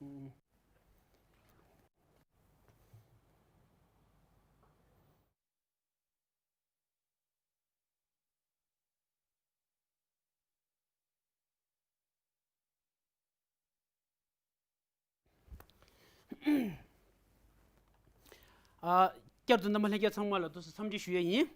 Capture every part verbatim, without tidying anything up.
ཨ། བསྐྱར་དུ་རྣམ་པ་ལྷན་རྒྱས་ཚང་མ་ལ་ཐུགས་རྗེ་ཆེ་འདི་ཞུ་ཡས་ཡིན།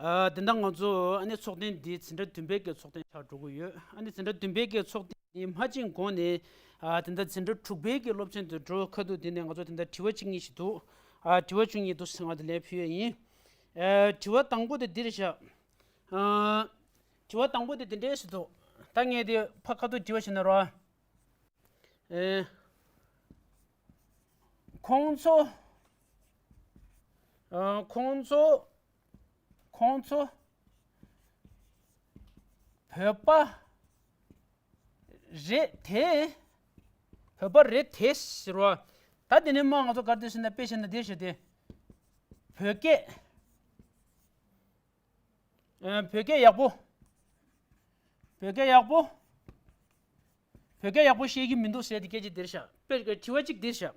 ཨ། དེ་འདྲ་ང་ཚོ་ཨ་ནི་ཚོགས་ཐེངས་འདི་འཛིན་གྲྭ་བདུན་པའི་གི་ཚོགས་ཐེངས་ཆགས་འགྲོ་གི་ཡོད། ཨ་ནི་འཛིན་གྲྭ་བདུན་པའི་གི་ཚོགས་ཐེངས་འདི་མ་ཕྱིན་གོང་ནས། ཨ། དེ་འདྲ་འཛིན་གྲྭ་དྲུག་པའི་གི་སློབ་ཚན་དུ་འགྲོ་ཁ་ཐུག་དེ་ནས་ང་ཚོ་དེ་འདྲ་དྲི་བ་གཅིག་གཉིས་ཤིག་འདུག་ཨ། དྲི་བ་བཅུ་གཉིས་འདུག་ཟེར་ང་དེ་ལན་ཕུལ་ཡས་ཡིན། ཨ། དྲི་བ་དང་པོ་དེ་འདིར་བཞག་ཨ། དྲི་བ་དང་པོ་དེ་འདི་འདྲས་ཞིག་འདུག་ད་ངས་དེ་ཕ་ཁ་ཐུག་དྲི་བ་ཞིག་ན་རོ། ཨེ། ཁོང་ཚོ། ཨ། ཁོང་ཚོ། ཁོང་ཚོ། བོད་པ་རེད་དེ། བོད་པ་རེད་དེ་ཟེར་བ། ད་དེ་ནས་མ་ང་ཚོ་ག་རེ་འདུག་ཟེར་ན། དཔེ་བཞག་ན་འདི་བཞག་སྟེ། བོད་སྐད། ཨ། བོད་སྐད་ཡག་པོ། བོད་སྐད་ཡག་པོ། བོད་སྐད་ཡག་པོ་ཤེས་ཀྱི་མི་འདུག་ཟེར་ཏེ་སྐད་ཆ་འདིར་བཞག་དཔེར་དྲི་བ་གཅིག་འདིར་བཞག་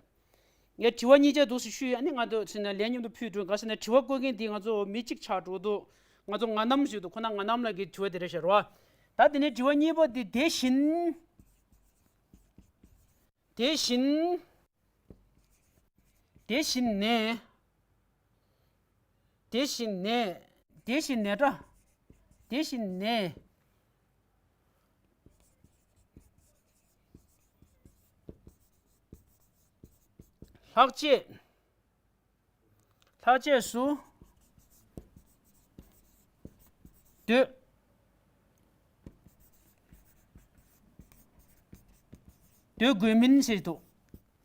ངས་དྲི་བ་གཉིས་ཆ་འདུག་སེ་ཞུས། ཨ་ནི་ང་ཚོ་ཟེར་ན་ལན་མཉམ་དུ་ཕུལ་འགྲོ། ག་ཟེར་ན་དྲི་བ་བཀོད་མཁན་འདི་ང་ཚོ་མི་གཅིག་ཆགས་འགྲོ་འདུག་ང་ཚོ་ང་རྣམ་ཞུ་འདུག་ཁོ་ན་ང་རྣམ་ལགས་ཀྱི་དྲི་བ་འདིར་བཞག་རོ། ད་དེ་ནས་དྲི་བ་གཉིས་པ་འདི། དེ་བཞིན། དེ་བཞིན། དེ་བཞིན་ནས། དེ་བཞིན་ནས། དེ་བཞིན་ནས་འདྲ། དེ་བཞིན་ནས། ལྷག་བཅས། ལྷག་བཅས་སུ་སྡོད། སྡོད་དགོས་མིན་ཟེར་འདུག་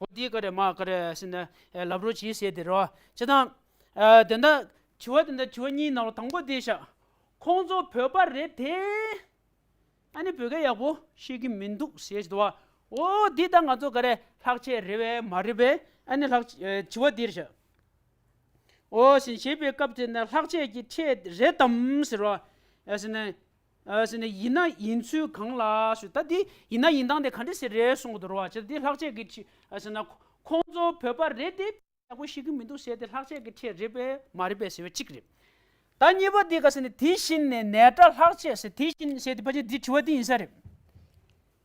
འོ་འདི་ག་རེ་མ་ག་རེ་ཟེར་ན། ཨེ། ལབ་རོགས་གྱིས་ཟེར་དེ་རོ། བྱས་ཙང་། ཨ། དེ་འདྲ་དྲི་བ་དེ་འདྲ་དྲི་བ་གཉིས་ནང་ལ་དང་པོ་དེ་བཞག་ཁོང་ཚོ་བོད་པ་རེད་དེ། ཨ་ནི་བོད་སྐད་ཡག་པོ་ཤེས་ཀྱི་མི་འདུག་ཟེར་གྱི་འདུག་བ། འོ་འདི་ད་ང་ཚོ་ག་རེ་ལྷག་བཅས་རེད་པས་མ་རེད་པས། ཨ་ནི་ལྷག་ཨེ། དྲི་བ་འདིར་བཞག་འོ་ཟེར་ཞེས་པའི་སྐབས་དེ་ན་ལྷག་བཅས་ཀྱི་ཕྲད་རེད་དམ་ཟེར་བ། ཨ་ཟེར་ན། ཨ་ཟེར་ན་ཡིན་ན་ཡིན་ཚུལ་གང་ལགས་ཞུ། ད་འདི་ཡིན་ན་ཡིན་སྟངས་དེ་ག་འདྲ་ཞིག་རེད་གསུང་གི་འདུག་རོ། བྱས་ཙང་འདི་ལྷག་བཅས་ཀྱི་ཕྲད། ཨ་ཟེར་ན་ཁོང་ཚོ་བོད་པ་རེད་དེ། ཡག་པོ་ཤེས་ཀྱི་མི་འདུག་ཟེར་ཏེ་ལྷག་བཅས་ཀྱི་ཕྲད་རེད་པས་མ་རེད་པས་ཟེར་བ་གཅིག་རེད། ད་གཉིས་པ་འདི་ག་ཟེར་ན། དེ་བཞིན་ནས་ནས་སྒྲ་ལྷག་བཅས་ཟེར། དེ་བཞིན་ཟེར་དེ་ཕལ་ཆེར་འདི་དྲི་བ་འདི་ཡིན་ས་རེད།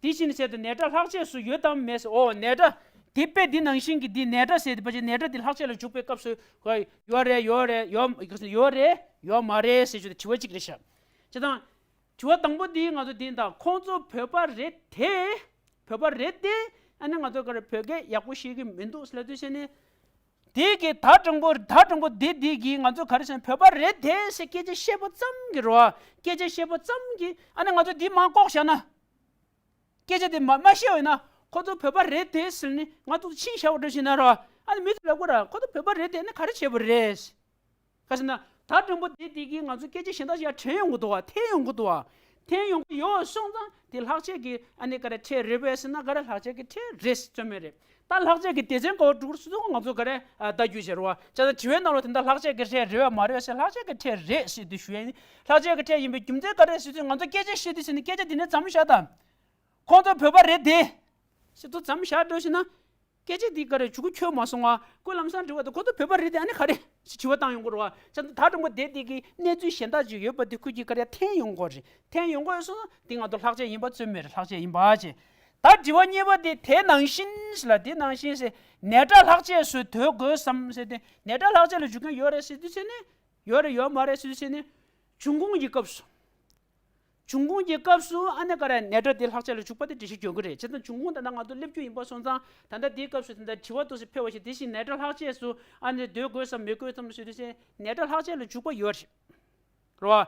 དེ་བཞིན་ཟེར་དེ་ནས་སྒྲ་ལྷག་བཅས་སུ་ཡོད་དམ་མེད་ཟེར། འོ་ནས་སྒྲ། དེ་དཔེ་འདི་ནང་བཞིན་གྱི་འདི་ནས་སྒྲ་ཟེར་དེ་ཕལ་ཆེར་ནས་སྒྲ་འདི་ལྷག་བཅས་ལ་འཇུག་པའི་སྐབས་སུ་ག་ཡོད་རེད། ཡོད་རེད། ཡོད་ཡོད་རེད། ཡོད་མ་རེད་ཟེར་རྒྱུ་དེ་དྲི་བ་གཅིག་རེད་ཤག་བྱས་ཙང་། དྲི་བ་དང་པོ་འདི་ང་ཚོ་འདི་དང་ཁོང་ཚོ་བོད་པ་རེད་དེ། བོད་པ་རེད་དེ། ཨ་ནི་ང་ཚོ་ག་རེ་བོད་སྐད་ཡག་པོ་ཤེས་ཀྱི་མི་འདུག་ལབ་དུས་ཙ་ནས། དེ་གི་ད་དྲང་པོ་ད་དྲང་པོ་དེ་དེ་གི་ང་ཚོ་ག་རེ་ཟེར་ན་བོད་པ་རེད་དེ་ཟེར་སྐད་ཆ་བཤད་པ་ཙམ་གྱིས་རོ། སྐད་ཆ་བཤད་པ་ཙམ་གྱིས་ཨ་ནི་ང་ཚོ་འདི་མར་བཀོག་བཞག་ན། སྐད་ཆ་དེ་མ་མ་བཤད་པ་ཡིན་ན་ཁོ་ཚོ་བོད་པ་རེད་དེ་ཟེར་ནས་ང་ཚོ་ཕྱིན་བཞག་པ་འདྲ་ཞིག་ན་རོ། ཨ་ནི་མི་ཚོ་ལབ་དགོས་ར། ཁོ་ཚོ་བོད་པ་རེད་དེ་ཨ་ནི་ག་རེ་བྱས་པ་རེད། ག་ཟེར་ན། ད་དྲང་པོ་དེ་དེ་གིས་ང་ཚོ་སྐད་ཆ་གཞན་དག་ཞིག་ཡར་དྲན་ཡོང་གི་འདུག་བ། འཐེན་ཡོང་གི་འདུག་བ། འཐེན་ཡོང་གི་ཡོད་སོང་ཙང་དེ་ལྷག་བཅས་ཀྱི་ཨ་ནི་ག་རེ་ཕྲད་རེད་པས་ཟེར་ན། ག་རེ་ལྷག་བཅས་ཀྱི་ཕྲད་རེད་རྩོད་མེད་རེད། ད་ལྷག་བཅས་ཀྱི་སྡེ་ཚན་ག་བ་འགྲོ་གི་སུ་ཚོགས་ང་ཚོ་ག་རེ་ཨ་ལྟ་རྒྱུ་བྱེད་རོགས། བྱས་ཙང་དྲི་བའི་ནང་ལ་དེ་འདྲ་ལྷག་བཅས་ཀྱི་ཕྲད་རེད་པས་མ་རེད་པས་ཟེར། ལྷག་བཅས་ཀྱི་ཕྲད་རེད་ཟེར་དུས་ཞུ་ཡ་ཡིན། ལྷག་བཅས་ཀྱི་ཕྲད་ཡིན་པའི་རྒྱུ་མཚན་ག་རེ་ཟེར་དུས་ང་ཚོ་སྐད་ཆ་བཤད་དུས་ཟེར་ནས་སྐད་ཆ་དེ་ནས་མཚམས་བཞག་དང་། ཁོང་ཚོ་བོད་པ་རེད་དེ། ཟེར་དུས་མཚམས་བཞག་འགྲོ་ཞེ་ན། སྐད་ཆ་འདི་ག་རེ་མཇུག་གུ་འཁྱོལ་མ་སོང་ང་། ཁོས་ལམ་སང་དྲི་བ་དང་ཁོ་ཚོ་བོད་པ་རེད་དེ་ཨ་ནི་ག་རེ་ཞེས་དྲི་བ་བཏང་ཡོང་གི་རེད་བ། བྱས་ཙང་ད་དྲང་པོ་དེ་དེ་གི་གནས་ཚུལ་གཞན་དག་ཅིག་ཡོད་པ་དེ་ཁོས་ཀྱིས་ག་རེ་འཐེན་ཡོང་གི་རེད། འཐེན་ཡོང་གི་ཡོད་སོང་ཙང་དེ་ང་ཚོ་ལྷག་བཅས་ཡིན་པ་རྩོད་མེད་རེད། ལྷག་བཅས་ཡིན་པ་བྱས། ད་དྲི་བ་གཉིས་པ་དེ་དེ་ནང་བཞིན་ཟེར་ལ། དེ་ནང་བཞིན་ཟེར་ནས་སྒྲ་ལྷག་བཅས་སུ་སྡོད་དགོས་སམ་ཟེར་ཏེ། ནས་སྒྲ་ལྷག་བཅས་ལ་འཇུག་མཁན་ཡོད་རེད་ཟེར་དུས་ཙ་ནས། ཡོད་རེད་ཡོད་མ་རེད་ཟེར་དུས་ཙ་ནས། འབྱུང་ཁུངས་ཀྱི་སྐབས་སུ། འབྱུང་ཁུངས་ཀྱི་སྐབས་སུ་ཨ་ནི་ག་རེ་ནས་སྒྲ་དེ་ལྷག་བཅས་ལ་འཇུག་པ་དེ་འགྲེལ་བཤད་སྐྱོན་གྱི་རེད། བྱས་ཙང་འབྱུང་ཁུངས་ད་ལྟ་ང་ཚོ་སླེབས་རྒྱུ་ཡིན་པ་སོང་ཙང་། ད་ལྟ་དེའི་སྐབས་སུ་དེ་འདྲ་དྲི་བ་འདུག་སེ་ཕེབས་པ་ཞིག་དེ་བཞིན་ནས་སྒྲ་ལྷག་བཅས་སུ་ཨ་ནི་སྡོད་དགོས་སམ་མི་དགོས་སམ་ཞུ་དུས་ཙ་ནས་སྒྲ་ལྷག་བཅས་ལ་འཇུག་པ་ཡོད་རེད། རེད་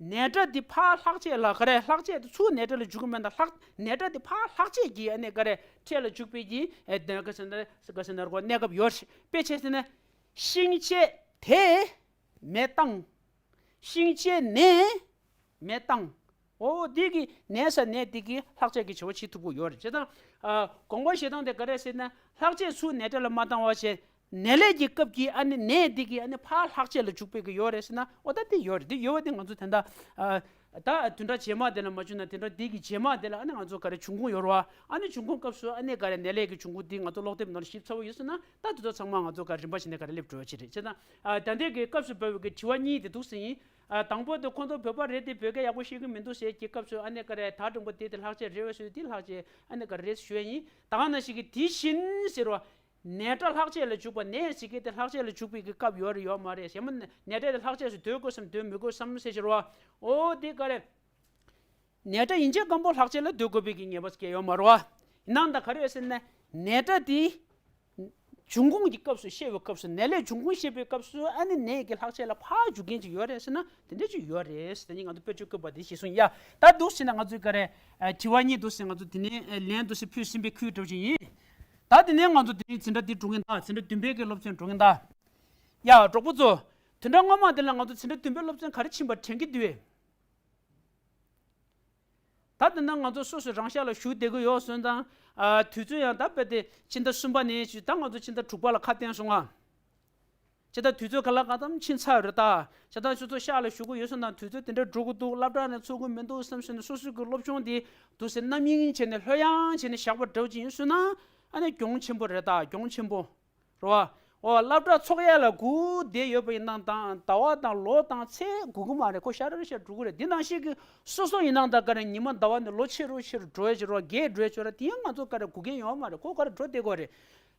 བ། ནས་སྒྲ་འདི་ཕར་ལྷག་བཅས་ལ་ག་རེ་ལྷག་བཅས་དེ་ཚུར་ནས་སྒྲ་ལ་འཇུག་གི་མེད་ད། ལྷག་ནས་སྒྲ་འདི་ཕར་ལྷག་བཅས་ཀྱི་ཨ་ནི་ག་རེ་ཕྲད་ལ་འཇུག་པའི་གི་ཨེ་དེ་ག་ཟེར་ན་ག་ཟེར་ན་རེད་གོ། གནས་སྐབས་ཡོད་རེད། དཔེ་བྱས་ཟེར་ན། ཤིང་ཆས་དེ་མེ་བཏང་། ཤིང་ཆས་ནས་མེ་བཏང་། འོ་འདི་གི་ནས་ས་ནས་འདི་གི་ལྷག་བཅས་ཀྱི་བྱ་བ་བྱེད་ཐུབ་ཀྱི་ཡོད་རེད། བྱས་ཙང་། ཨ། དགོངས་པ་བཞེས་སྟངས་དེ་ག་རེ་ཟེར་ན། ལྷག་བཅས་ཚུར་ནས་སྒྲ་ལ་མ་བཏང་བ་བྱས། ནས་ལས་ཀྱི་སྐབས་ཀྱི་ཨ་ནི་ནས་འདི་གི་ཨ་ནི་ཕར་ལྷག་བཅས་ལ་འཇུག་པའི་གི་ཡོད་རེད་ཟེར་ན། འོ་ད་འདི་ཡོད་རེད། འདི་ཡོད་པ་འདི་ང་ཚོ་ད་ལྟ། ཨ། ད་བདུན་ཕྲག་རྗེས་མ་དེ་ལ་མ་བྱུང་ན་དེ་འདྲ་འདི་གི་རྗེས་མ་དེ་ལ་ཨ་ནི་ང་ཚོ་ག་རེ་འབྱུང་ཁུངས་ཡོད་རེད་བ། ཨ་ནི་འབྱུང་ཁུངས་སྐབས་སུ་ཨ་ནི་ག་རེ་ནད་ལས་ཀྱི་འབྱུང་ཁུངས་འདི་ང་ཚོ་ཀློག་དེབ་ནང་ལ་ཞིབ་ཚགས་པོ་ཡོད་སོང་ན་ད་དེ་ཚོ་ཚང་མ་ང་ཚོ་ག་རེ་རིམ་པ་བྱས་ནས་ག་རེ་སླེབས་འགྲོ་བ་ཅིག་རེད། བྱས་ཙང་ད་ལྟའི་གི་སྐབས་སུ་བབས་པའི་གི་དྲི་བ་གཉིས་དེ་འདུག་ཟེར་ཡིན། དང་པོ་དེ་ཁོང་ཚོ་བོད་པ་རེད་དེ་བོད་སྐད་ཡག་པོ་ཤེས་ཀྱི་མི་འདུག་ཟེར་གྱི་སྐབས་སུ་ཨ་ནི་ག་རེ་ད་དྲང་པོ་དེ་དེ་ལྷག་བཅས་རེད་བས་ཟེར་དེ་ལྷག་བཅས་ཨ་ནི་ག་རེ་རེད་ཞུ་ཡ་ཡིན། ད་ག་ནང་བཞིན་གི་དེ་བཞིན་ཟེར་བ། ནས་སྒྲ་ལྷག་བཅས་ལ་འཇུག་པ། ནས་ཟེར་གྱི་དེ་ལྷག་བཅས་ལ་འཇུག་པའི་གི་སྐབས་ཡོད་རེད་ཡོད་མ་རེད་ཟེར་མ། ནས་སྒྲ་དེ་ལྷག་བཅས་སུ་འདོད་དགོས་སམ་འདོད་མི་དགོས་སམ་ཟེར་ཞེས་རོ། འོ་དེ་ག་རེ། ནས་སྒྲ་ཡན་ཆད་སྒམ་པོ་ལྷག་བཅས་ལ་འདོད་དགོས་པའི་གི་ངེས་པ་སྐྱེ་ཡོད་མ་རེད་བ། ཡིན་ནའང་ད་ག་རེ་ཡོད་ཟེར་ན་ནས་སྒྲ་དེ་འབྱུང་ཁུངས་ཀྱི་སྐབས་སུ་བཤད་པའི་སྐབས་སུ་ནས་ལས་འབྱུང་ཁུངས་བཤད་པའི་སྐབས་སུ་ཨ་ནི་ནས་ཀྱི་ལྷག་བཅས་ལ་ཕར་འཇུག་མཁན་ཅིག་ཡོད་རེད་ཟེར་ན་དེ་འདྲ་ཅིག་ཡོད་རེད་ཟེར་ནས་ང་ཚོ་དཔེར་བརྗོད་བཀོད་པ་དེ་ཞིག་གསུངས་ཡ། ད་འདུག་ཟེར་ན་ང་ཚོའི་ག་རེ། དྲི་བ་གཉིས་འདུག་ཟེར་ང་ཚོ་དེ་ནས་ལན་འདུག་ཟེར་ཕུལ་ཟིན་པའི་ཁུལ་འགྲོ་བཞིན་ཡིན། ད་དེ་ནས་ང་ཚོ་དེ་རིང་འཛིན་གྲྭ་འདི་འགྲོ་གིན་ད་འཛིན་གྲྭ་བདུན་པའི་གི་སློབ་ཚན་འགྲོ་གིན་ད། ཡ་གྲོགས་པོ་ཚོ། བདུན་ཕྲག་སྔོན་མ་དེ་ལ་ང་ཚོ་འཛིན་གྲྭ་བདུན་པའི་སློབ་ཚན་ག་རེ་ཕྱིན་པ་དྲན་གྱི་འདུག་གས། ད་དེ་ན་ང་ཚོ་སོ་སོའི་རང་ཤག་ལ་བཞུགས་བསྡད་ཀྱི་ཡོད་སོང་ཙང་། ཨ་དུས་ཚོད་ཡང་ད་དཔེ་དེ་ཕྱི་ཟླ་གསུམ་པ་ནས་བཞུགས་ད་ང་ཚོ་ཕྱི་ཟླ་དྲུག་པ་ལ་ཁ་གཏན་སོང་ང་། ཇི་ལྟར་དུས་ཚོད་ག་ལ་གང་ཙམ་ཕྱིན་ཚར་རེད་ད། ཇི་ལྟར་ཁྱོད་ཚོ་ཤག་ལ་བཞུགས་ཀྱི་ཡོད་སོང་ན་དུས་ཚོད་དེ་འདྲ་འགྲོ་གི་འདུག་སློབ་གྲྭ་ནས་ཚུགས་ཀྱི་མི་འདུག་བསམ་བྱས་ནས་སོ་སོའི་གི་སློབ་སྦྱོང་དེ་འདུག་སེ་རྣམ་གཡེང་བྱས་ནས་ལྷོད་ཡངས་བྱས་ནས་བཞག་པ་འདྲ་བོ་ཅིག་ཡིན་སོང་ན་ཨ་ནི་གྱོང་ཆེན་པོ་རེད་ད་གྱོང་ཆེན་པོ། རེད་བ། འོ་སློབ་གྲྭ་ཚུགས་ཡ་ལ་སྒུག་བསྡད་ཡོད་པ་ཡིན་ན་དང་ཟླ་བ་དང་ལོ་དང་ཚེ་སྒུག་གི་མ་རེད་ཁོ་ཤར་ར་ཤར་འགྲོ་གི་རེད། འདི་ནང་བཞིན་གི་སོ་སོ་ཡིན་ན་ད་ག་རེ་ཉི་མ་ཟླ་བ་ནས་ལོ་ཆེ་རུ་ཆེ་རུ་འགྲོ་ཡ་ཅིག་རེད་བ་རྒས་འགྲོ་ཡ་ཅིག་རེད་དེ་ཡང་ང་ཚོ་ག་རེ་སྒུག་མཁན་ཡོད་མ་རེད་ཁོ་ག་རེ་འགྲོ་བསྡད་དགོས་རེད།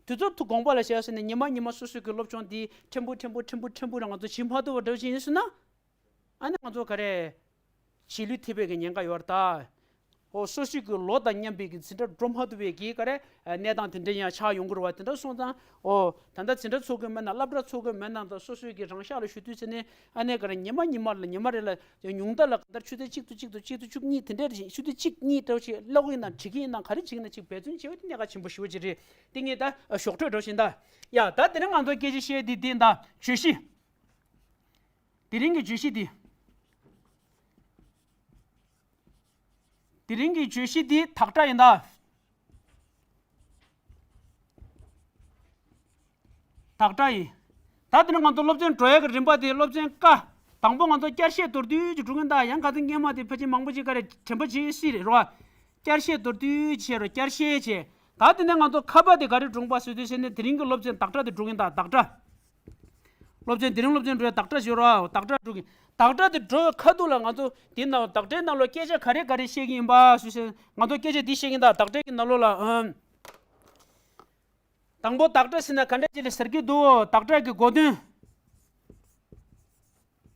དུས་ཚོད་དུ་དགོངས་པ་ལ་བཞག་ཟེར་ནས་ཉི་མ་ཉི་མ་སོ་སོའི་གི་སློབ་སྦྱོང་འདི་ཕྲན་བུ་ཕྲན་བུ་ཕྲན་བུ་ཕྲན་བུ་རེ་ང་ཚོ་བྱེད་མ་ཐུབ་པ་འདྲ་བོ་ཞིག་ཡིན་སོང་ན། ཨ་ནི་ང་ཚོ་ག་རེ། རྗེས་ལུས་ཐེབས་པའི་གི་ཉེན་ཁ་ཡོད་རེད་ད། ཨོ་སོ་སོའི་གི་ལོ་དང་མཉམ་པའི་གི་འཛིན་གྲྭ་འགྲོ་མ་ཐུབ་པའི་གི་ག་རེ། གནས་སྟངས་དེ་འདྲ་ཡང་ཆགས་ཡོང་གི་རེད་བ་དེ་འདྲ་སོང་ཙང་ཨོ་ད་ལྟ་འཛིན་གྲྭ་ཚུགས་ཀྱི་མེད་ན་སློབ་གྲྭ་ཚུགས་ཀྱི་མེད་ན་ད་སོ་སོའི་གི་རང་ཤག་ལ་བཞུགས་དུས་ཚེ་ནས་ཨ་ནི་ག་རེ་ཉི་མ་ཉི་མ་ལ་ཉི་མ་རེ་ལ་ཉུང་མཐའ་ལ་གང་ལྟར་ཆུ་ཚོད་གཅིག་ཏུ་གཅིག་ཏུ་གཅིག་ཏུ་བཅུ་གཉིས་དེ་འདྲ་རེ་ཆུ་ཚོད་གཅིག་གཉིས་འདྲ་བོ་ཞིག་ཀློག་གི་ཡིན་ན་བྲིས་ཀྱི་ཡིན་ན་ག་རེ་བྱེད་ཀྱི་ན་ཅིག་འབད་བརྩོན་བྱེད་པ་དེ་གནད་འགག་ཆེན་པོ་ཞེ་པོ་ཅིག་རེད། དེ་ངས་ད་ཞོགས་འཕྲོས་འགྲོ་བཞིན་ད། ཡ་ད་དེ་རིང་ང་ཚོ་སྐད་ཆ་བཤད་དེ་འདི་ཡིན་ད་བརྗོད་གཞི། དེ་རིང་གི་བརྗོད་གཞི་འདི། དེ་རིང་གི་བརྗོད་གཞི་འདི་དག་སྒྲ་ཡིན་ད། དག་སྒྲ་ཡིན། ད་དེ་ནི་ང་ཚོ་སློབ་ཚན་འགྲོ་ཡ་གི་རིམ་པ་དེ་སློབ་ཚན་ཀ། དང་པོ་ང་ཚོ་བསྐྱར་བཤད་མདོར་བསྡུས་ཀྱི་འགྲོ་གིན་ད་ཡང་ཁ་སང་སྔས་མ་དེ་ཕལ་ཆེར་མང་པོ་ཅིག་ག་རེ་དྲན་པ་བརྗེད་སྲིད་རེད་རོ། བསྐྱར་བཤད་མདོར་བསྡུས་བྱས་རོ་བསྐྱར་བཤད་བྱས། ད་དེ་ནས་ང་ཚོ་ཁ་པ་དེ་ག་རེ་བསྒྲུངས་པ་ཟེར་དུས་ཟེར་ནས་དེ་རིང་གི་སློབ་ཚན་དག་སྒྲ་དེ་འགྲོ་གིན་ད་དག་སྒྲ། སློབ་ཚན་དེ་རིང་སློབ་ཚན་འགྲོ་ཡ་དག་སྒྲ་ཞུ་རོགས་དག་སྒྲ་འགྲོ་གིན། དག་སྒྲ་དེ་འགྲོ་བའི་ཁ་ཐུག་ལ་ང་ཚོ་དེ་ནང་དག་སྒྲའི་ནང་ལོགས་སྐད་ཆ་ག་རེ་ག་རེ་བཤད་ཀྱི་ཡིན་པ་ཞུ་ཟེར་ང་ཚོ་སྐད་ཆ་འདི་བཤད་ཀྱི་ཡིན་ད་དག་སྒྲའི་གི་ནང་ལོགས་ལ་ཨང་། དང་པོ་དག་སྒྲ་ཟེར་ན་ག་འདྲ་ཅིག་ལ་ཟེར་གྱི་འདུག་དག་སྒྲ་གི་གོ་དོན།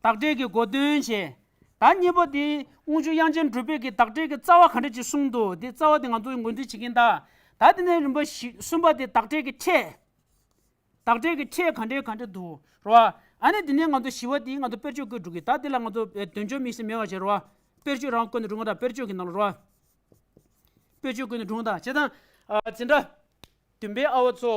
དག་སྒྲའི་གི་གོ་དོན་བྱས། ད་གཉིས་པ་དེ་དབུ་འབྱེད་དབྱངས་ཅན་གྲུབ་པའི་གི་དག་སྒྲའི་གི་རྩ་བ་ག་འདྲ་ཅིག་གསུངས་འདུག་དེ་རྩ་བ་དེ་ང་ཚོ་ངོས་འཛིན་བྱེད་ཀྱི་ཡིན་ད། ད་དེ་ནས་རིམ་པ་བཞི་གསུམ་པ་དེ་དག་སྒྲའི་གི་ཕྲད། དག་སྒྲའི་གི་ཕྲད་ག་འདྲའི་ག་འདྲ་འདུག་རོ། ཨ་ནི་དེ་ནས་ང་ཚོ་བཞི་པ་དེ་ང་ཚོ་དཔེར་བརྗོད་བཀོད་འགྲོ་གི་ད་དེ་ལ་ང་ཚོ་དོན་འབྱོར་དམིགས་བསལ་མེད་པ་བྱས་རོ། དཔེར་བརྗོད་རང་བཀོད་ནས་འགྲོ་ང་ད་དཔེར་བརྗོད་ཀྱི་ནང་ལ་རོ། དཔེར་བརྗོད་བཀོད་ནས་འགྲོ་ང་ད་བྱས་ཙང་། འཛིན་གྲྭ་བདུན་པའི་ཨ་བ་ཚོ།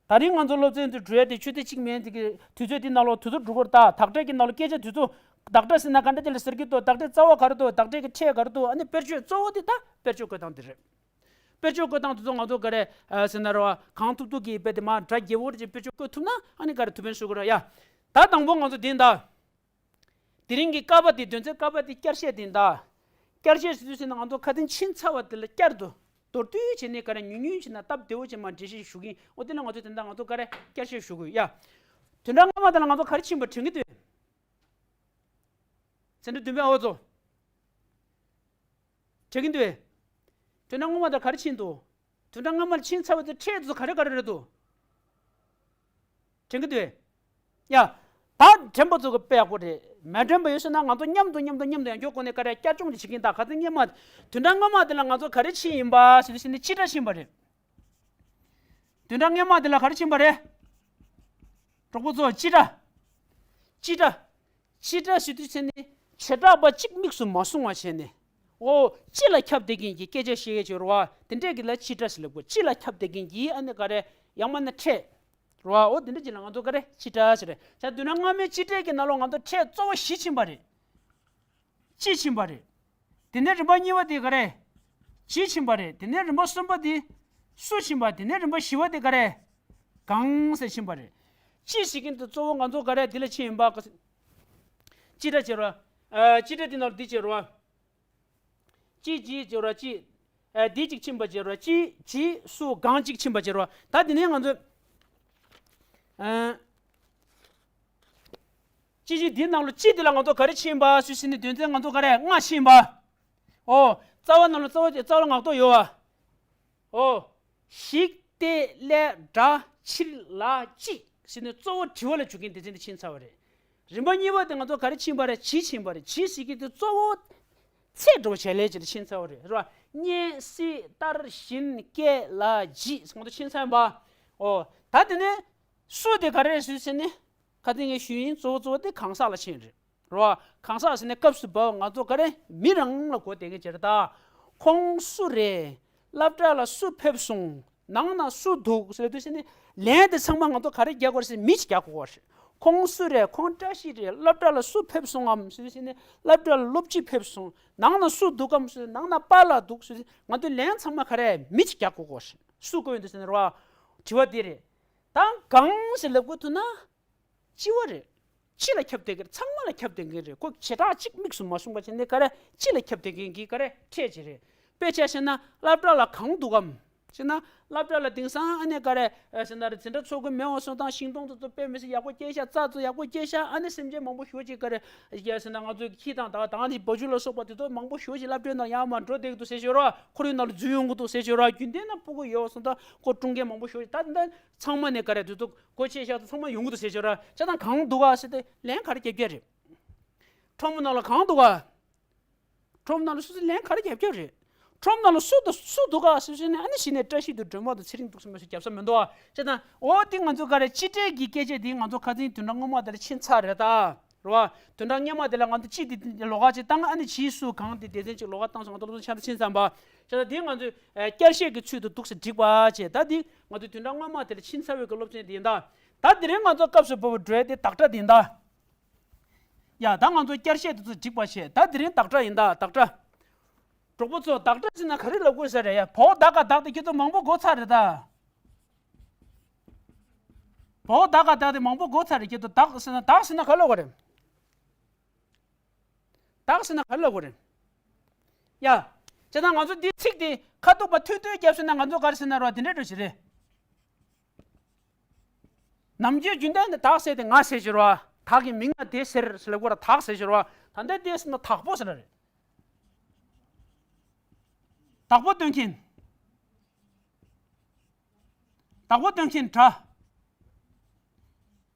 ད་རིང་ང་ཚོ་སློབ་ཚན་དུ་འགྲོ་ཡ་དེ་ཆུ་ཚོད་གཅིག་མིན་དེ་གི་དུས་ཚོད་དེ་ནང་ལོགས་དུས་ཚོད་འགྲོ་གི་རེད་ད་དག་སྒྲ་གི་ནང་ལོགས་སྐད་ཆ་དུས་ཚོད་དག་སྒྲ་ཟེར་ན་ག་འདྲ་དེ་ལ་ཟེར་གི་འདུག་དག་སྒྲའི་རྩ་བ་ག་རེ་འདུག་དག་སྒྲའི་གི་ཕྲད་ག་རེ་འདུག་ཨ་ནི་དཔེར་བརྗོད་གཙོ་བོ་དེ་ད་དཔེར་བརྗོད་བཀོད་སྟངས་དེ་རེད། དཔེར་བརྗོད་བཀོད་སྟངས་དེ་ཚོ་ང་ཚོ་ག་རེ་ཟེར་ན་རེད་བ་གང་ཐུབ་ཐུབ་ཀྱིས་དཔེ་དེ་མ་སྒྲ་རྒྱས་པོ་རེ་ཅིག་དཔེར་བརྗོད་བཀོད་ཐུབ་ན་ཨ་ནི་ག་རེ་ཐུབ་ཕན་གསོས་གི་རེད་ཡ། ད་དང་པོ་ང་ཚོ་དེ་ཡིན་ད། དེ་རིང་གི་ཀ་པ་དེ་དོན་ཚན་ཀ་པ་དེ་བསྐྱར་བཤད་དེ་ཡིན་ད། བསྐྱར་བཤད་ཟེར་དུས་ཟེར་ན་ང་ཚོ་ཁ་སང་ཕྱིན་ཚར་བ་དེ་ལ་བསྐྱར་དུ་མདོར་བསྡུས་བྱས་ནས་ག་རེ་ཉུང་ཉུང་བྱས་ན་སྟབས་བདེ་བོ་བྱས་མ་འགྲེལ་བཤད་ཞུ་གི་ཡིན། འོ་དེ་ལ་ང་ཚོ་དེ་འདྲ་ང་ཚོ་ག་རེ་བསྐྱར་བཤད་ཞུ་དགོས་ཡ། བདུན་ཕྲག་སྔ་མ་དེ་ལ་ང་ཚོ་ག་རེ་ཕྱིན་པ་དྲན་གི་འདུག་འཛིན་གྲྭ་བདུན་པའི་ཨ་བ་ཚོ། དྲན་གི་འདུག་བདུན་ཕྲག་སྔ་མ་དེ་ག་རེ་ཕྱིན་འདུག་བདུན་ཕྲག་སྔ་མར་ཕྱིན་ཚར་བ་དེ་ཕྲད་དེ་ཚོ་ག་རེ་ག་རེ་རེད་འདུག་དྲན་གི་འདུག་ཡ། ད་དྲན་པ་ཚོ་གི་དཔེ་ཡག་པོ་རེད། མ་དྲན་པ་ཡོད་ཟེར་ན་ང་ཚོ་མཉམ་དུ་མཉམ་དུ་མཉམ་དུ་ཡང་སྐྱོར་སྒོ་ནས་ག་རེ་བསྐྱར་སྦྱོང་དེ་བྱེད་ཀྱིན་ད་ག་ཚོད་སྔོན་མ། བདུན་ཕྲག་སྔོན་མ་དེ་ལ་ང་ཚོ་ག་རེ་ཕྱིན་ཡིན་པ་ཟེར་དུས་ཟེར་ནས་སྤྱི་སྒྲ་ཕྱིན་པ་རེད། བདུན་ཕྲག་སྔོན་མ་དེ་ལ་ག་རེ་ཕྱིན་པ་རེད། གྲོགས་པོ་ཚོ་སྤྱི་སྒྲ། སྤྱི་སྒྲ། སྤྱི་སྒྲ་ཟེར་དུས་ཟེར་ནས་བྱེ་བྲག་པ་གཅིག་དམིགས་སུ་མ་སོང་བ་བྱས་ནས། འོ། སྤྱི་ལ་ཁྱབ་བསྡད་མཁན་གྱི་སྐད་ཆ་བཤད་ཡས་ཅིག་ཡོད་རེད་བ། དེ་འདྲས་ཀྱི་ལ་སྤྱི་སྒྲ་ཟེར་ལབ་དགོས། སྤྱི་ལ་ཁྱབ་བསྡད་མཁན་གྱི་ཨ་ནི་ག་རེ། ཡང་མིན་ན་ཕྲད། རེད་བ། འོ་དེ་འདྲ་ཅིག་ལ་ང་ཚོ་ག་རེ་སྤྱི་སྒྲ་ཟེར་རེད། ད་བདུན་ཕྲག་སྔ་མའི་སྤྱི་སྒྲ་གི་ནང་ལོགས་ང་ཚོ་ཕྲད་གཙོ་བོ་བཞི་ཕྱིན་པ་རེད། སྤྱི་ཕྱིན་པ་རེད། དེ་ནས་རིམ་པ་གཉིས་པ་དེ་ག་རེ། སྤྱི་ཕྱིན་པ་རེད། དེ་ནས་རིམ་པ་གསུམ་པ་དེ་སུ་ཕྱིན་པ། དེ་ནས་རིམ་པ་བཞི་པ་དེ་ག་རེ། གང་ཟེར་ཕྱིན་པ་རེད། སྤྱི་ཟེར་མཁན་དེ་གཙོ་བོ་ང་ཚོ་ག་རེ་དེ་ལ་ཕྱིན་ཡིན་པ། སྤྱི་སྒྲ་ཟེར་བ། ཨ། སྤྱི་སྒྲ་འདི་ནང་ལ་འདི་བྱེད་རོགས། ཅི་ཇི་བྱེད་རོགས་ཅི། ཨ། འདི་གཅིག་ཕྱིན་པ་བྱེད་རོགས་ཅི་ཇི་སུ་གང་གཅིག་ཕྱིན་པ་བྱེད་རོགས། ད་འདི་ནས་ང་ཚོས། ཨ། ཅི་ཇི་འདི་ནང་ལ་ཅི་འདི་ལ་ང་ཚོ་ག་རེ་ཕྱིན་པ་སུ་ཟེར་ནས་དོན་ཚན་ང་ཚོ་ག་རེ་ལྔ་ཕྱིན་པ། ཨོ། རྩ་བ་ནང་ལ་རྩ་བ་རྩ་བ་ལ་ངག་ཐོག་ཡོད་བ། ཨོ། ཞིག་སྟེ་ལས་འདྲ་ཕྱིར་ལ་ཅི་ཟེར་ནས་གཙོ་བོ་དྲི་བ་ལ་འཇུག་མཁན་སྡེ་ཚན་དེ་ཕྱིན་ཚར་བ་རེད། རིམ་པ་གཉིས་པ་དེ་ང་ཚོ་ག་རེ་ཕྱིན་པ་རེད། ཇི་ཕྱིན་པ་རེད། ཇི་ཟེར་གྱི་དེ་གཙོ་བོ་ཚད་འགྲོ་བྱེད་ལས་ཅི་ལ་ཕྱིན་ཚར་བ་རེད། རེད་བ། སྙན་སྲིད་ལྟར་བཞིན་སྐད་ལ་ཇི་ཟེར་ང་ཚོ་ཕྱིན་ཚར་བ། ཨོ། ད་དེ་ནས་སུ་དེ་ག་རེ་རེད་ཟེར་ནས་ཁ་སང་ངས་ཞུས་ཡིན། གཙོ་བོ་གཙོ་བོ་དེ་གང་ཟག་ལ་ཕྱིན་རེད། རོ། གང་ཟག་ཟེར་ནས་སྐབས་སུ་བབ་པ་ང་ཚོ་ག་རེ་མི་རང་ལ་གོ་བདེ་གི་ཅེར་ད། ཁོང་སུ་རེད། སློབ་གྲྭ་ལ་སུ་ཕེབས་སོང་། ནང་ན་སུ་འདུག་ཟེར་དུས་ཟེར་ནས་ལན་དེ་ཚང་མ་ང་ཚོ་ག་རེ་རྒྱག་དགོས་རེད་ཟེར་མི་ཞིག་རྒྱག་དགོས་རེད། ཁོང་སུ་རེད། ཁོང་བཀྲ་ཤིས་རེད། སློབ་གྲྭ་ལ་སུ་ཕེབས་སོང་ངམ་ཟེར་དུས་ཟེར་ནས་སློབ་གྲྭ་ལ་སློབ་སྤྱི་ཕེབས་སོང་། ནང་ན་སུ་འདུག་གམ་ཟེར། ནང་ན་པཱ་ལགས་འདུག་ཟེར། ང་ཚོ་ལན་ཚང་མ་ག་རེ་མི་ཞིག་རྒྱག་དགོས་རེད། སུ་བཀོད་འདུག་ཟེར་ནས་རོ། དྲི་བ་དེ་རེད། ད་གང་ཟེར་ལབ་དགོས་ཐུག་ན། སྤྱི་བ་རེད། སྤྱི་ལ་ཁྱབ་བསྡད་མཁན་རེད། ཚང་མ་ལ་ཁྱབ་བསྡད་མཁན་རེད། ཁོ་བྱེ་བྲག་གཅིག་དམིགས་སུ་མ་སོང་བ་བྱས་ནས་ག་རེ་སྤྱི་ལ་ཁྱབ་བསྡད་མཁན་གྱི་ག་རེ་ཕྲད་ཅིག་རེད། དཔེ་ཆ་བཤད་ན་སློབ་གྲྭ་ལ་གང་འདུག་གམ་ཟེར་ན། སློབ་གྲྭ་ལ་དེང་སང་ཨ་ནེ་ག་རེ་ཟེར་ན་རེད། འཛིན་གྲྭ་ཚོགས་ཀྱི་མེད་པ་སོང་ཙང་ཤིང་སྡོང་དེ་ཚོ་དཔེ་མི་སྲིད་ཡག་པོ་སྐྱེས་ཤག་རྩྭ་ཚོ་ཡག་པོ་སྐྱེས་ཤག་ཨ་ནེ་སེམས་ཅན་མང་པོ་ཞེ་པོ་ཅིག་ག་རེ་ཡ་ཟེར་ན་ང་ཚོའི་ཁྱི་དང་དག་དང་ནི་བ་ཕྱུགས་ལ་སོགས་པ་དེ་ཚོ་མང་པོ་ཞེ་པོ་ཅིག་སློབ་གྲྭའི་ནང་ཡར་མར་འགྲོ་བསྡད་ཀྱི་འདུག་ཟེར་ཞོར་བ། ཁོར་ཡུག་ནང་ལ་འཛུལ་ཡོང་གི་འདུག་ཟེར་ཞོར་བ། རྒྱུན་ལྡན་ན་སྤུ་གུ་ཡོད་སོང་ཙང་ཁོ་ཀྲུང་རྒན་མང་པོ་ཞེ་པོ་ཅིག་ད་ད་ཚང་མ་ནས་ག་རེ་དེ་ཚོ་སྒོ་ཕྱེ་བཞག་ཚང་མ་ཡོང་གི་འདུག་ཟེར་ཞོར་བ། བྱས་ཙང་གང་འདུག་ག་ཟེར་ཏེ་ལན་ག་རེ་རྒྱབ་ཀྱི་རེད། ཁྲོམ་ནང་ལ་གང་འདུག་ག་ཁྲོམ་ནང་ལ་སུ་ཚོ་ལན་ག་རེ་རྒྱབ་ཀྱི་རེད། ཁྲོམ་ནང་ལ་སུ་དང་སུ་འདུག་ག་ཟེར་ཟེར་ནས་ཨ་ནི་གཞི་ནས་བཀྲ་ཤིས་འདུག་སྒྲོལ་མ་འདུག་ཚེ་རིང་འདུག་ཟེར་མ་ཟེར་རྒྱབ་ས་མི་འདུག་ག་བྱས་ཙང་འོ་དེ་ང་ཚོ་ག་རེ་སྤྱི་སྒྲའི་གི་སྐད་ཆ་དེ་ང་ཚོ་ཁ་སང་དོན་དག་སྔོན་མ་དེ་ལ་ཕྱིན་ཚར་རེད་ད། རེད་བ། དོན་དག་སྔོན་མ་དེ་ལ་ང་ཚོ་སྤྱི་དེ་ལོགས་ཀ་ཅིག་བཏང་། ཨ་ནི་ཇི་སུ་གང་དེ་སྡེ་ཚན་ཅིག་ལོགས་ཀ་བཏང་སོང་། ང་ཚོ་སློབ་ཚན་ཆ་ཚང་ཕྱིན་ཚར་བ། བྱས་ཙང་དེ་ང་ཚོས་ཨ་བསྐྱར་བཤད་ཀྱི་ཚུལ་དུ་འདུག་སེ་བསྒྲིགས་པ་བྱས། ད་དེ་ང་ཚོ་དོན་དག་སྔོན་མ་དེ་ལ་ཕྱིན་ཚར་བའི་གི་སློབ་ཚན་དེ་ཡིན་ད། ད་དེ་རིང་ང་ཚོ་སྐབས་སུ་བབས་པ་འགྲོ་ཡ་དེ་བདག་སྒྲ་དེ་ཡིན་ད། ཡ་ད་ང་ཚོ་བསྐྱར་བཤད་དེ་ཚོ་བསྒྲིགས་པ་བྱས། ད་དེ་རིང་བདག་སྒྲ་ཡིན་ད། བདག་སྒྲ། གྲོགས་པོ་ཚོ་བདག་སྒྲ་ཟེར་ན་ག་རེ་ལབ་དགོས་ས་རེད་ཡ། བོ་བདག་ག་བདག་དེ་ཁྱེད་ཚོ་མང་པོ་གོ་ཚར་རེད་ད། བོ་བདག་ག་བདག་དེ་མང་པོ་གོ་ཚར་རེད། ཁྱེད་ཚོ་བདག་ཟེར་ན་བདག་ཟེར་ན་ག་ལབ་དགོས་རེད། བདག་ཟེར་ན་ག་ལབ་དགོས་རེད། ཡ། བྱས་ཙང་ང་ཚོ་འདི་ཚིག་དེ་ཁ་ཐུག་པ་ཐུང་ཐུང་བརྒྱབ་ཟེར་ན་ང་ཚོ་ག་རེ་ཟེར་ན་རོ་དེ་འདྲ་འགྲོ་ཞིག་རེད། ནམ་རྒྱུན་རྒྱུན་ལྡན་དུ་བདག་ཟེར་དེ་ང་ཟེར་ཞིག་རོ། བདག་གི་མིང་ལ་དེ་ཟེར་ཟེར་ལབ་དགོས་ར། བདག་ཟེར་ཞིག་རོ། ད་ལྟ་དེ་ཟེར་ན་བདག་པོ་ཟེར་ན་རེད། བདག་པོ་སྟོན་མཁན། བདག་པོ་སྟོན་མཁན་སྒྲ།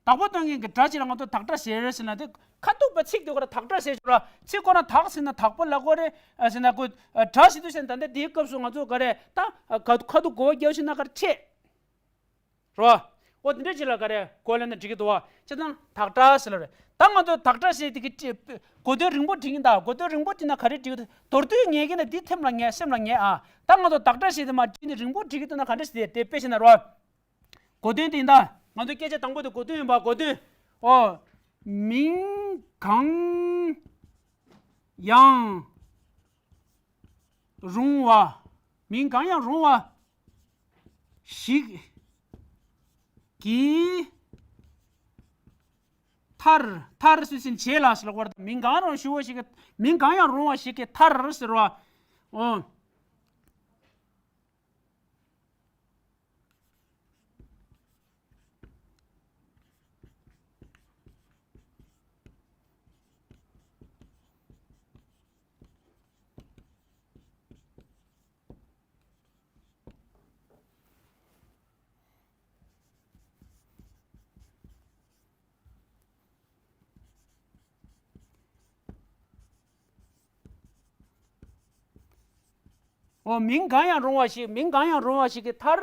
བདག་པོ་སྟོན་མཁན་གྱི་སྒྲ་ཅིག་ལ་ང་ཚོ་བདག་སྒྲ་ཟེར་ཟེར་ན་དེ་ཁ་ཐུག་པ་ཚིག་དེ་ཁོ་ར་བདག་སྒྲ་ཟེར་ཞོར་ལ་ཚིག་ཁོ་ར་བདག་ཟེར་ན་བདག་པོ་ལ་གོ་རེ་ཟེར་ན་གོ་སྒྲ་ཟེར་དུས་ཟེར་ན་ད་ལྟ་དེའི་སྐབས་སུ་ང་ཚོ་ག་རེ་ད་ཁ་ཐུག་གོ་བ་རྒྱག་ཤེས་ན་ག་རེ་ཆེ། རོ། འོ་དེ་འདྲ་ཅིག་ལ་ག་རེ་གོ་ལེན་ན་འགྲིག་གི་འདུག་བ། བྱས་ཙང་བདག་སྒྲ་ཟེར་ལ་རེད། ད་ང་ཚོ་བདག་སྒྲ་ཟེར་དེ་གི་ཅི་གོ་དོན་རིང་པོ་འགྲིག་གི་ད། གོ་དོན་རིང་པོ་འགྲིག་ན་ག་རེ་འགྲིག་གི་འདུག་མདོར་བསྡུས་ངེས་ཀྱི་ན་འདི་ཐེམ་ལ་ངེས་སེམས་ལ་ངེས་ཨ། ད་ང་ཚོ་བདག་སྒྲ་ཟེར་དེ་མ་འགྲིག་ནི་རིང་པོ་འགྲིག་གི་འདུག་ན་ག་འདྲ་ཟེར་དེ་དཔེ་བྱས་ན་རོ། གོ་དོན་དེ་ཡིན་ད། ང་ཚོ་སྐད་ཆ་དང་པོ་དེ་གོ་དོན་ཡིན་པ། གོ་དོན། ཨོ། མིང་གང་ཡང་རུང་བ། མིང་གང་ཡང་རུང་བ་ཞིག་གི་མཐར། མཐར་ཟེར་ཟིན་བྱེད་ལ་ཟེར་བར། མིང་གང་རུང་ཞུ་བ་ཞིག་གི། མིང་གང་ཡང་རུང་བ་ཞིག་གི་མཐར་ཟེར་བ། ཨོ། འོ། མིང་གང་ཡང་རུང་བ་ཞིག་མིང་གང་ཡང་རུང་བ་ཞིག་གི་མཐར་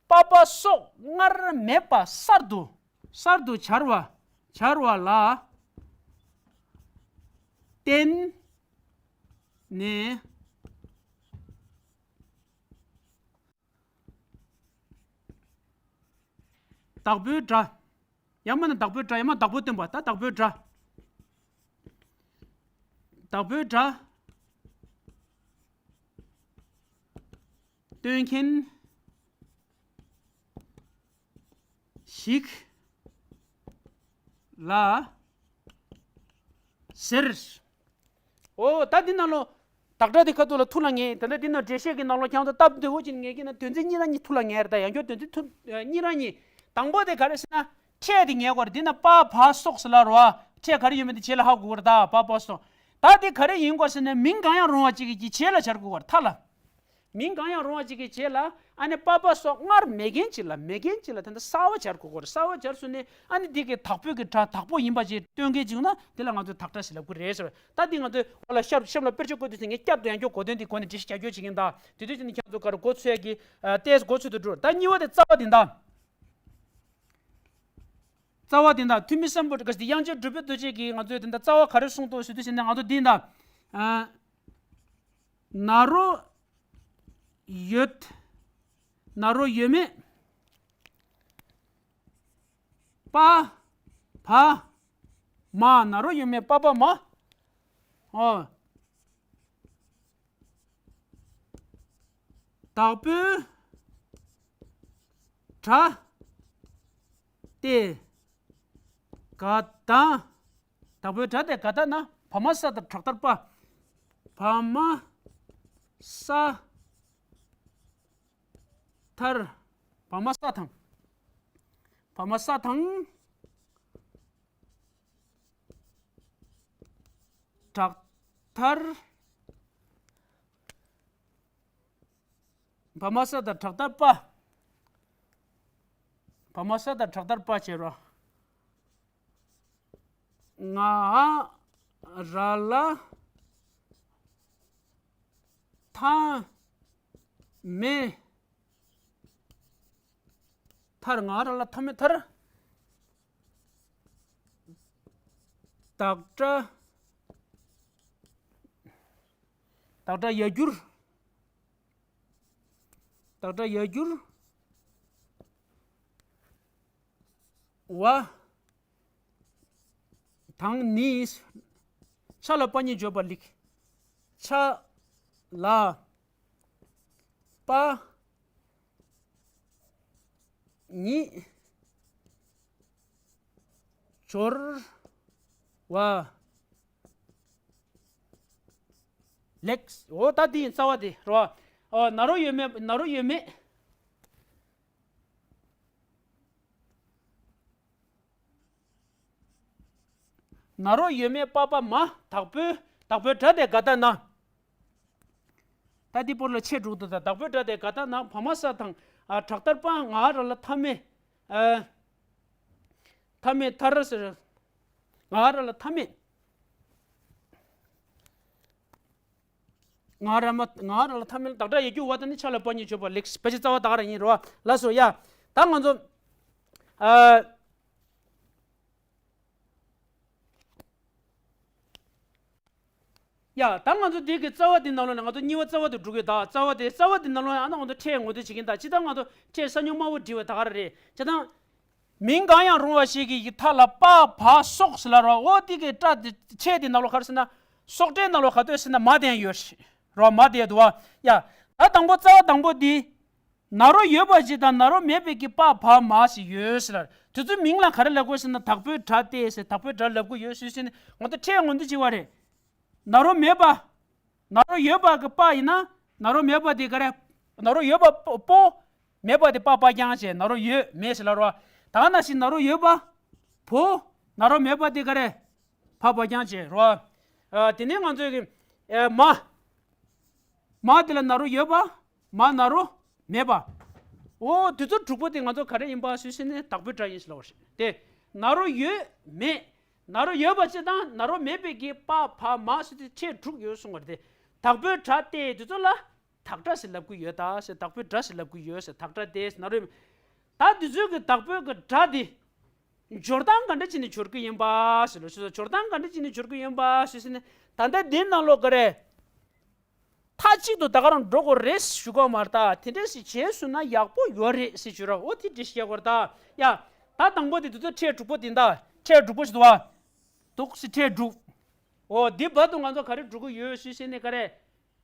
པ་པ་སོགས་སྔར་མེད་པ་གསར་དུ། གསར་དུ་སྦྱར་བ། སྦྱར་བ་ལ་བརྟེན་ནས། བདག་པོའི་སྒྲ། ཡང་མིན་ན་བདག་པོའི་སྒྲ། ཡང་མིན་ན་བདག་པོ་སྟོན་པ། ད་བདག་པོའི་སྒྲ། བདག་པོའི་སྒྲ་སྟོན་མཁན་ཞིག་ལ་ཟེར། འོ་ད་འདི་ནང་ལོ། བདག་སྒྲ་དེ་ཁ་ཐུག་ལ་ཐུགས་ལ་ངེས། ད་ལྟ་འདི་ནང་འགྲེལ་བཤད་ཀྱི་ནང་ལོ་ཁྱང་ཚོ་སྟབས་བདེ་བོ་ཅིག་ངེས་ཀྱི་ན་དོན་ཚན་གཉིས་རང་གཉིས་ཐུགས་ལ་ངེས་རེད། ད་ཡང་སྐྱོར་དོན་ཚན་ཐུགས་གཉིས་རང་གཉིས། དང་པོ་དེ་ག་རེ་ཟེར་ན། ཕྲད་དེ་ངེས་དགོས་རེད། འདི་ན་པ་བ་སོགས་ཟེར་ལ་རོ། ཕྲད་ག་རེ་ཡོད་མེད་དེ་རྗེས་ལ་ཧ་གོ་དགོས་རེད། ད་པ་བ་སོགས། ད་དེ་ག་རེ་ཡིན་དགོས་ཟེར་ན་མིང་གང་ཡང་རུང་བ་ཅིག་གི་རྗེས་ལ་སྦྱར་དགོས་རེད། མཐའ་ལ། མིང་གང་ཡང་རུང་བ་ཅིག་གི་རྗེས་ལ་ཨ་ནི་པ་བ་སོགས་སྔར་མེད་མཁན་ཅིག་ལ་མེད་མཁན་ཅིག་ལ་དེ་འདྲ་གསར་བ་སྦྱར་དགོས་ཀྱི་རེད། གསར་བ་སྦྱར་སོང་ནས་ཨ་ནི་འདི་གི་དག་པོའི་གི་སྒྲ་དག་པོ་ཡིན་པ་ཅིག་སྟོན་མཁན་ཅིག་ཡོང་ན་དེ་ལ་ང་ཚོས་དག་སྒྲ་ཞེས་ལབ་ཀྱི་རེད་ཟེར་བ། ད་འདི་ང་ཚོས་འོ་ལ་ཤབ་ཤབ་ལ་དཔེར་བརྗོད་བཀོད་དུས་ཚེ་ངས་བསྐྱར་དུ་ཡང་བསྐྱར་གོ་དོན་འདི་གོ་ནས་འགྲེལ་བཤད་རྒྱག་རྒྱུ་བྱེད་ཀྱིན་གདའ། དེ་དུས་ཚེ་ནི་ཁྱེད་ཚོ་ག་རེ་གོ་ཚོད་ཀྱི་ཏེས་གོ་ཚོད་དུ་འགྲོ། ད་གཉིས་པ་དེ་རྩ་བ་འདི་འདའ། རྩ་བ་འདི་འདའ་ཐུ་མི་སམ་བྷོ་ཊ་ག་ཞིག་དབྱངས་ཅན་གྲུབ་པའི་རྡོ་རྗེ་གིས་ང་ཚོས་འདི་འདའ་རྩ་བ་ག་རེ་གསུངས་འདུག་ཞུ་དུས་ཚེ་ནི་ང་ཚོ་འདི་འདའ། ན་རོ་ཡོད། ན་རོ་ཡོད་མེད། པ། བ། མ། ན་རོ་ཡོད་མེད་པ་བ་མ། ཨོ། དག་པོའི་སྒྲ་དེ་ག་ད། དག་པོའི་སྒྲ་དེ་ག་ད་ན་བ་མ་ས་དང་དྲག་མཐར་པ། བ་མ་ས་མཐར། བ་མ་ས་དང་། བ་མ་ས་དང་། དྲག་མཐར། བ་མ་ས་དང་དྲག་མཐར་པ། བ་མ་ས་དང་དྲག་མཐར་པ་བྱེད་རོགས། ང་ར་ལ་མཐའ་མེད་མཐར། ང་ར་ལ་མཐའ་མེད་མཐར། བདག་སྒྲ། བདག་སྒྲ་ཡར་གྱུར། བདག་སྒྲ་ཡར་གྱུར་བ་དང་ནི། ཆ་ལ་པ་ཉིད་བརྗོད་པ་ལེགས། ཆ་ལ་པ་ཉིད་སྦྱོར་བ་ལེགས། འོ་ད་འདི་ཡིན་རྩ་བ་དེ་རོ། ཨོ་ན་རོ་ཡོད་མེད། ན་རོ་ཡོད་མེད། ན་རོ་ཡོད་མེད་པ་བ་མ། དག་པོའི། དག་པོའི་སྒྲ་དེ་ག་ད་ན། ད་འདི་པོ་ལ་ཆེ་དྲུག་ཏུ་ད་དག་པོའི་སྒྲ་དེ་ག་ད་ན་བ་མ་ས་དང་། ཨ་དྲག་མཐར་པ། ང་ར་ལ་མཐའ་མེད། ཨ་མཐའ་མེད་མཐར་ཟེར། ང་ར་ལ་མཐའ་མེད། ང་ར་མ། ང་ར་ལ་མཐའ་མེད་ལ་བདག་སྒྲ་ཡར་གྱུར་བ་དང་ནི་ཆ་ལ་པ་ཉིད་བརྗོད་པ་ལེགས། ཕལ་ཆེར་རྩ་བ་ད་ག་རང་ཡིན་རོ། ལགས་སོ་ཡ། ད་ང་ཚོ། ཨ། ཡ། ད་ང་ཚོ་འདི་གི་རྩ་བ་འདི་ནང་ལོགས་ནས་ང་ཚོ་གཉིས་པ་རྩ་བ་དེ་འགྲོ་གི་ད། རྩ་བ་དེ། རྩ་བ་འདི་ནང་ལོགས་ནས་ཨ་ན་ང་ཚོ་ཕྲད་ངོ་སྤྲོད་བྱེད་ཀྱིན་ད། སྤྱིར་བཏང་ང་ཚོ་ཕྲད་ས་སྨྱུག་དམར་པོ་བྲིས་པ་ད་ག་རང་རེད། སྤྱིར་བཏང་། མིང་གང་ཡང་རུང་བ་ཞིག་གི་མཐའ་ལ་པ་བ་སོགས་ཟེར་ལ་རོ། འོ་འདི་གི་སྒྲ་དེ་ཕྲད་དེ་ནང་ལོགས་ག་རེ་ཟེར་ན། སོགས་སྒྲའི་ནང་ལོགས་ག་དོད་ཟེར་ན་མ་དེ་ཡང་ཡོད་རོ། མ་དེ་འདུག་བ། ཡ། ད་དང་པོ་རྩ་བ་དང་པོ་འདི། ན་རོ་ཡོད་པ་ཞིག་དང་ན་རོ་མེད་པའི་གི་པ་བ་མ་ཞིག་ཡོད་ཟེར་ལ། དེ་ཚོའི་མིང་ལ་ག་རེ་ལབ་དགོས་ཟེར་ན་དག་པོའི་སྒྲ་སྟེ་ཟེར། དག་པོའི་སྒྲ་ལབ་དགོས་ཡོད་ཟེར་ཟེར་ནས་ང་ཚོ་ཕྲད་ངོ་འདི་བྱེད་པ་རེད། ན་རོ་མེད་པ། ན་རོ་ཡོད་པ་གི་པ་ཡིན་ན། ན་རོ་མེད་པ་དེ་ག་རེ། ན་རོ་ཡོད་པ་པོ། མེད་པ་དེ་པ་བ་རྐྱང་བྱས། ན་རོ་ཡོད་མེད་ཟེར་ལ་རོ། ད་ན་ཞིག་ན་རོ་ཡོད་པ་བོ། ན་རོ་མེད་པ་དེ་ག་རེ། བ་བ་རྐྱང་བྱས་རོ། ཨ། དེ་ནས་ང་ཚོའི་གི། ཨ། མ། མ་དེ་ལ་ན་རོ་ཡོད་པ། མ་ན་རོ་མེད་པ། འོ་དེ་ཚོ་དྲུག་པོ་དེ་ང་ཚོ་ག་རེ་ཡིན་པ་ཞུས་ཟེར་ན་དག་པོའི་སྒྲ་ཡིན་ཟེར་ལབ་པ་རེད་དེ། ན་རོ་ཡོད་མེད། ན་རོ་ཡོད་པ་ཅིག་དང་ན་རོ་མེད་པའི་གི་པ་བ་མ་ཟེར་དེ་ཕྲད་དྲུག་ཡོད་གསུངས་པ་རེད་དེ། དག་པོའི་སྒྲ་སྟེ་དེ་ཚོ་ལ་དག་སྒྲ་ཟེར་ལབ་ཀྱི་ཡོད་ད་ཟེར། དག་པོའི་སྒྲ་ཟེར་ལབ་ཀྱི་ཡོད་ཟེར། དག་སྒྲ་སྟེ་ན་རོ་ཡོད་མེད། ད་དེ་ཚོའི་གི་དག་པོའི་གི་སྒྲ་དེ། སྦྱོར་སྟངས་ག་འདྲ་བྱས་ནས་སྦྱོར་གྱི་ཡིན་པ་ཞེས་ལ་ཞུ། སྦྱོར་སྟངས་ག་འདྲ་བྱས་ནས་སྦྱོར་གྱི་ཡིན་པ་ཞེས་ཟེར་ནས། ད་ལྟ་འདི་ནང་ལོགས་ག་རེ། མཐའ་གཅིག་ཏུ་ད་ག་རང་འགྲོ་དགོས་རེད་ཞུ་གོ་མ་རེད་ད། དེ་འདྲ་ཞིག་བྱས་སོང་ན་ཡག་པོ་ཡོད་རེད་ཟེར་ཞུ་ར། འོ་དེ་འདྲ་ཞིག་བྱེད་དགོས་རེད་ད། ཡ། ད་དང་པོ་དེ་དེ་ཚོ་ཕྲད་དྲུག་པོ་དེ་འདྲ། ཕྲད་དྲུག་པོ་ཞིག་འདུག་བ། འདུག་སེ་ཕྲད་དྲུག་འོ་འདི་བར་དུ་ང་ཚོ་ག་རེ་འགྲོ་གི་ཡོད་ཞུས་ཟེར་ནས་ག་རེ།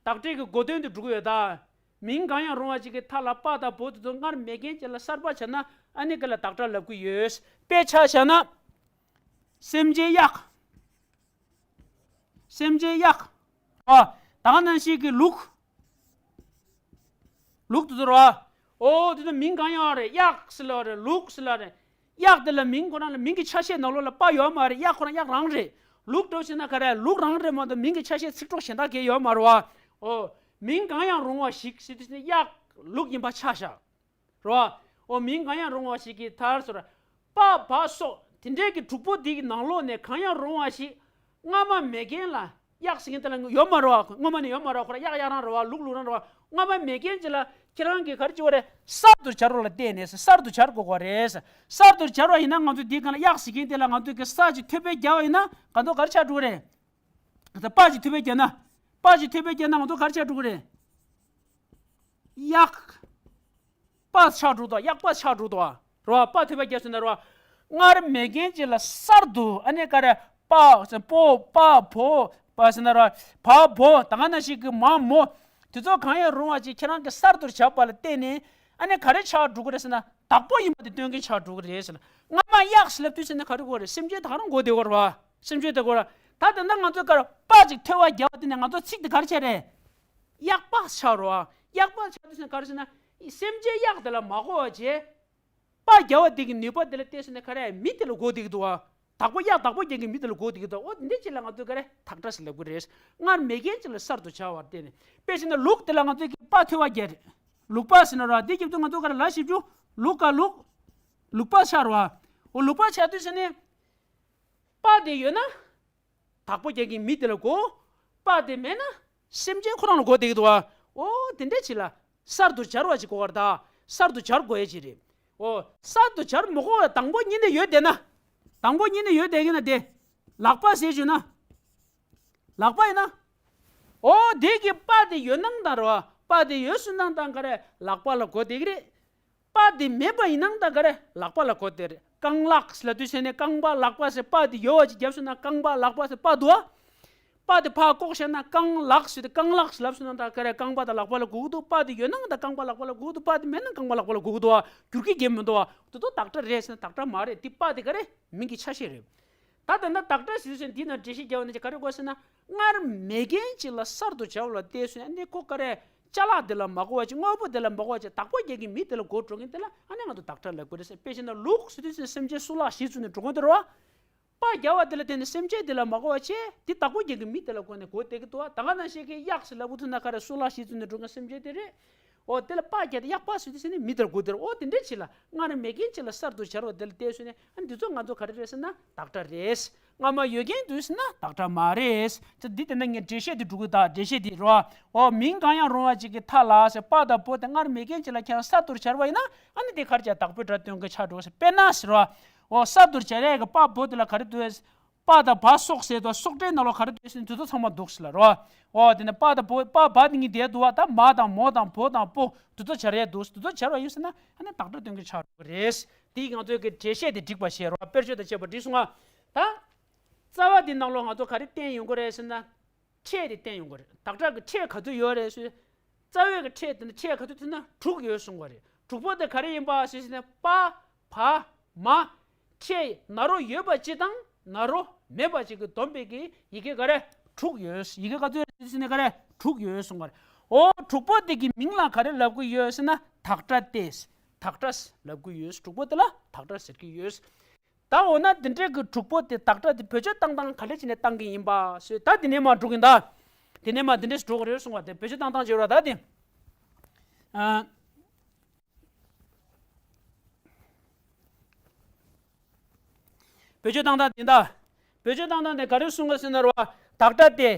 དག་སྒྲའི་གི་གོ་དོན་དེ་འགྲོ་གི་ཡོད་ད། མིང་གང་ཡང་རུང་བ་ཅིག་གི་མཐའ་ལ་པ་དང་བོ་དེ་ཚོ་སྔར་མེད་མཁན་ཅིག་ལ་གསར་པ་བྱས་ན་ཨ་ནི་ག་ལ་དག་སྒྲ་ལབ་གི་ཡོད། དཔེ་ཆ་བཞག་ན། སེམས་ཅན་གཡག་སེམས་ཅན་གཡག་རེད། ད་ག་ནང་བཞིན་གྱི་ལུག་ལུག་དེ་ཚོ་རེད་བ། ཨོ་དེ་ཚོ་མིང་གང་ཡང་རེད། གཡག་ཟེར་ལབ་རེད། ལུག་ཟེར་ལབ་རེད། གཡག་དེ་ལ་མིང་ཁོ་རང་ལ་མིང་གི་ཆ་ཤས་ནང་ལོགས་ལ་པ་ཡོད་མ་རེད། གཡག་ཁོ་རང་གཡག་རང་རེད། ལུག་འདྲ་བོ་ཟེར་ན་ག་རེ། ལུག་རང་རེད་མ་གཏོགས་མིང་གི་ཆ་ཤས་ཚིག་གྲོགས་གཞན་དག་གས་ཡོད་མ་རེད་བ། ཨོ་མིང་གང་ཡང་རུང་བ་ཞིག་ཟེར་དུས་ནི་གཡག་ལུག་ཡིན་པ་ཆ་བཞག་རེད་བ། ཨོ་མིང་གང་ཡང་རུང་བ་ཞིག་གི་མཐར་སོ་ར། པ་བ་སོགས་དེ་འདྲའི་གི་དྲུག་པོ་འདི་གི་ནང་ལོགས་ནས་གང་ཡང་རུང་བ་ཞིག་སྔ་མ་མེད་མཁན་ལ་གཡག་ཟེར་མཁན་དེ་ལ་ཡོད་མ་རེད་བ། སྔོན་མ་ནས་ཡོད་མ་རེད་བ། ཁོ་ར་གཡག་གཡག་རང་རེད་བ། ལུག་ལུག་རང་རེད་བ། སྔ་མ་མེད་མཁན་ཅིག་ལ་ཁྱེད་རང་གིས་ག་རེ་བྱེད་དགོས་རེད། གསར་དུ་སྦྱར་བ་ལ་བརྟེན་ནས་གསར་དུ་སྦྱར་དགོས་པ་རེད། གསར་དུ་སྦྱར་བ་ཡིན་ན་ང་ཚོས་འདིའི་སྒང་ལ་གཡག་ཟེར་མཁན་དེ་ལ་ང་ཚོས་ཀྱི་ས་ཅིག་ཐོད་པས་བརྒྱབ་པ་ཡིན་ན་ག་འདོད་ག་རེ་ཆགས་འགྲོ་གི་རེད། ད་པ་ཅིག་ཐོད་པས་བརྒྱབ་ན། པ་ཅིག་ཐོད་པས་བརྒྱབ་ན་ང་ཚོ་ག་རེ་ཆགས་འགྲོ་གི་རེད། གཡག་པ་ཆགས་འགྲོ་དོ། གཡག་པ་ཆགས་འགྲོ་དོ། རོ། པ་ཐོད་པ་རྒྱབ་ཟེར་ན་རོ། སྔར་མེད་མཁན་ཅིག་ལ་གསར་དུ་ཨ་ནི་ག་རེ། པ་ཟེར། པོ་པ་བོ་པ་ཟེར་ན་རོ། བ་བོ་ད་ག་ནང་བཞིན་གྱི་མ་མོ། དེ་ཚོ་གང་ཡང་རུང་བ་ཅིག་ཁྱེད་རང་གིས་གསར་དུ་བྱས་པ་ལ་བརྟེན་ནས་ཨ་ནི་ག་རེ་ཆགས་འགྲོ་གི་རེད་ཟེར་ན། བདག་པོ་ཡིན་པ་དེ་སྟོན་མཁན་ཆགས་འགྲོ་གི་རེད་ཟེར་ན། སྔ་མ་གཡག་ཟེར་ལབ་དུས་ཟེར་ན་ག་རེ་གོ་རེད། སེམས་ཅན་ད་ག་རང་གོ་བདེ་བ་རེད་བ། སེམས་ཅན་དེ་གོ་ར། ད་དེ་འདྲ་ང་ཚོས་ག་རེ། པ་ཅིག་ཐོད་པ་བརྒྱབ་པ་དེ་ནས་ང་ཚོ་ཚིག་དེ་ག་རེ་བྱས་རེད། གཡག་པ་ཆགས་རོ། གཡག་པ་ཆགས་དུས་ཟེར་ན་ག་རེ་ཟེར་ན། སེམས་ཅན་གཡག་དེ་ལ་མ་གོ་བ་བྱས། པ་བརྒྱབ་པ་དེ་གི་ནུས་པ་དེ་ལ་བལྟས་ཟེར་ན་ག་རེ། མི་དེ་ལ་གོ་བདེ་གི་འདུག་བ། བདག་པོ། གཡག་བདག་པོ་རྒྱག་གི་མི་དེ་ལ་གོ་བདེ་གི་འདུག་འོ་འདི་ཅི་ལ་ང་ཚོས་ག་རེ། བདག་སྒྲ་ཟེར་ལབ་གི་རེད། སྔར་མེད་མཁན་ཅིག་ལ་གསར་དུ་བྱ་བར་བརྟེན་ནས། དཔེ་བྱས་ན་ལུག་དེ་ལ་ང་ཚོས་ཀྱི་པ་ཐོད་པ་བརྒྱབ་རེད། ལུག་པ་ཟེར་ན་ར། འདི་རྒྱབ་དུས་ང་ཚོ་ག་རེ་ལབ་ཞིབ་རྒྱུ། ལུག་ག་ལུག་ལུག་པ་ཆགས་རོ། འོ་ལུག་པ་ཆགས་དུས་ཟེར་ནས། པ་དེ་ཡོད་ན། བདག་པོ་རྒྱག་མཁན་མི་དེ་ལ་གོ། པ་དེ་མེད་ན། སེམས་ཅན་ཁོ་རང་ལ་གོ་བདེ་གི་འདུག་བ། འོ་དེ་འདྲ་ཅིག་ལ། གསར་དུ་སྦྱར་བ་ཅིག་གོ་བར་ད། གསར་དུ་སྦྱར་དགོས་ཡ་ཅིག་རེད། འོ་གསར་དུ་སྦྱར་མི་དགོས་པ་དང་པོ་ཉིད་ནས་ཡོད་བསྡད་ན། དང་པོ་ཉིད་ནས་ཡོད་བསྡད་ཀྱི་ན་དེ། ལག་པ་ཟེར་བྱུང་ན། ལག་པ་ཡིན་ན། འོ་དེ་གི་པ་དེ་ཡོད་སྣང་དང་རེད་བ། པ་དེ་ཡོད་སུ་སྣང་དང་ག་རེ་ལག་པ་ལ་གོ་བདེ་གི་རེད། པ་དེ་མེད་པ་ཡིན་ནའང་ད་ག་རེ་ལག་པ་ལ་གོ་བདེ་རེད། རྐང་ལག་ལབ་དུས་ཟེར་ནས་རྐང་པ་ལག་པ་ཟེར་པ་དེ་ཡོད་པ་ཅིག་བརྒྱབ་སོང་ན་རྐང་པ་ལག་པ་ཟེར་པ་འདུག་བ། པ་དེ་ཕར་བཀོག་བཞག་ན་རྐང་ལག་ཟེར་ཏེ་རྐང་ལག་ལབ་སོང་ན་ད་ག་རེ་རྐང་པ་དང་ལག་པ་ལ་གོ་གི་འདུག་པ་དེ་ཡོད་ན་ད་རྐང་པ་ལག་པ་ལ་གོ་གི་འདུག་པ་དེ་མེད་ན་རྐང་པ་ལག་པ་ལ་གོ་གི་འདུག་བ། འགྱུར་གྱི་གེ་མི་འདུག་བ། དེ་ཚོ་བདག་སྒྲ་རེད་ཟེར་ན་བདག་སྒྲ་མ་རེད། དེ་པ་དེ་ག་རེ་མིང་གི་ཆ་ཤས་རེད། ད་ལྟ་ན་བདག་སྒྲ་ཟེར་དུས་ཙམ་འདི་ན་འགྲེལ་བཤད་རྒྱག་པ་ན་ཅིག་ག་རེ་དགོས་ཟེར་ན། སྔར་མེད་མཁན་ཅིག་ལ་གསར་དུ་སྦྱར་བ་ལ་བལྟས་སོང་ན་ཨ་ནི་ཁོ་ག་རེ། ཅ་ལག་དེ་ལ་མ་གོ་བ་ཅིག་དངོས་པོ་དེ་ལ་མ་གོ་བ་ཅིག་བདག་པོ་རྒྱག་གི་མི་དེ་ལ་གོ་འགྲོ་མཁན་དེ་ལ་ཨ་ནི་ང་ཚོ་བདག་སྒྲ་ལབ་དགོས་རེད་ཟེར། དཔེ་བྱས་ན་ལུག་ཟེར་དུས་ཙམ་སེམས་ཅན་སུ་ལགས་ཞེས་བརྗོད་ནས་འགྲོ་མཁན་དེ་རེད་བ། པ་བརྒྱབ་པ་དེ་ལ་བརྟེན་ནས་སེམས་ཅན་དེ་ལ་མ་གོ་བ་བྱས་དེ་བདག་པོ་རྒྱག་གི་མི་དེ་ལ་གོ་ནས་གོ་བསྡད་ཀྱི་འདུག་བ། ད་ག་ནང་བཞིན་གྱི་གཡག་ཟེར་ལབ་དགོས་ཐུག་ན་ག་རེ་སུ་ལགས་ཞེས་བརྗོད་ནས་འགྲོ་མཁན་སེམས་ཅན་དེ་རེད། འོ་དེ་ལ་པ་བརྒྱབ་སྟེ་གཡག་པ་ཟེར་དུས་ཟེར་ནས་མི་དེར་གོ་དེར་འོ་དེ་འདྲའི་ཆེད་ལ་སྔར་མེད་མཁན་ཆེད་ལ་གསར་དུ་སྦྱར་བ་དེ་ལ་བལྟས་སོང་ནས་ཨ་འདི་ཚོ་ང་ཚོ་ག་རེ་རེད་ཟེར་ན་བདག་སྒྲ་རེད། སྔ་མ་ཡོད་མཁན་དུ་ཟེར་ན་བདག་སྒྲ་མ་རེད། ད་འདི་དེ་འདྲ་ངས་འགྲེལ་བཤད་དེ་འགྲོ་གི་ད་འགྲེལ་བཤད་དེ་རོ། འོ་མིང་གང་ཡང་རུང་བ་ཅིག་གི་མཐའ་ལ་ཟེར་པ་དང་བོ་དེ་སྔར་མེད་མཁན་ཅིག་ལ་ཁྱེད་རང་གསར་དུ་སྦྱར་བ་ཡིན་ན་ཨ་ནི་དེ་ག་རེ་བྱས་བདག་པོའི་སྒྲ་སྟོན་གྱི་ཆགས་འགྲོ་ཟེར། དཔེར་ན་ཟེར་རོ། འོ་གསར་དུ་སྦྱར་ཡས་ཀྱི་པ་བོ་དེ་ལ་ག་རེ་འདུག་ཟེར། པ་དང་བ་སོགས་ཟེར་དུས་སོགས་སྒྲའི་ནང་ལོགས་ག་རེ་འདུག་ཟེར་ན་དེ་ཚོ་ཚང་མ་འདུག་ཟེར་ལ་རོ། འོ་དེ་ནས་པ་དང་བོ་པ་བ་དེ་གཉིས་དེ་འདུག་བ། ད་མ་དང་མོ་དང་བོ་དང་པོ་དེ་ཚོ་སྦྱར་ཡས་འདུག་དེ་ཚོ་སྦྱར་བ་ཡིན་ཟེར་ན་ཨ་ནི་བདག་སྒྲ་སྟོན་གྱི་ཆགས་འགྲོ་གི་རེད། དེ་ང་ཚོའི་གི་འགྲེལ་བཤད་དེ་འགྲིག་པ་བཤད་རོ། དཔེར་བརྗོད་དང་བཅས་པ་འགྲིག་སོང་ང་། ད་རྩ་བ་དེ་ནང་ལོགས་ང་ཚོ་ག་རེ་བསྟན་ཡོང་གི་རེད་ཟེར་ན། ཕྲད་དེ་བསྟན་ཡོང་གི་རེད། བདག་སྒྲ་གི་ཕྲད་ག་ཚོད་ཡོད་རེད་ཟེར། རྩ་བའི་གི་ཕྲད་དེ་ནི་ཕྲད་ག་ཚོད་ཐུབ་ན་དྲུག་ཡོད་གསུང་བ་རེད། དྲུག་པོ་དེ་ག་རེ་ཡིན་པ་ཞེས་ཟེར་ན་པ། བ། མ། ཕྲད་ན་རོ་ཡོད་པ་གཅིག་དང་ན་རོ་མེད་པ་གཅིག་གི་བསྡོམས་པའི་གི་ཡི་གེ་ག་རེ་དྲུག་ཡོད། ཡི་གེ་ག་ཚོད་ཡོད་ཟེར་ན་ག་རེ་དྲུག་ཡོད་གསུང་བ་རེད། འོ་དྲུག་པོ་དེ་གི་མིང་ལ་ག་རེ་ལབ་གི་ཡོད་ཟེར་ན་བདག་སྒྲ་སྟེ། བདག་སྒྲ་ལབ་གི་ཡོད། དྲུག་པོ་དེ་ལ་བདག་སྒྲ་ཟེར་གི་ཡོད། ད་འོ་ན་འདི་འདྲའི་གི་དྲུག་པོ་དེ་བདག་སྒྲ་དེ་བེད་སྤྱོད་བཏང་སྟངས་ག་ལེ་བྱས་ནས་བཏང་གི་ཡིན་པ་ཞེས་ད་དེ་ནས་མར་འགྲོ་གི་ཡིན་ད། དེ་ནས་མར་འདི་འདྲས་འགྲོ་གི་རེད་གསུང་བ་དེ་བེད་སྤྱོད་བཏང་སྟངས་བྱེད་རོགས་ད་དེ། ཨ། བེད་སྤྱོད་བཏང་སྟངས་དེ་ད། བེད་སྤྱོད་བཏང་སྟངས་དེ་ག་རེ་གསུང་གི་ཟེར་ན་རོ། བདག་སྒྲ་དེ།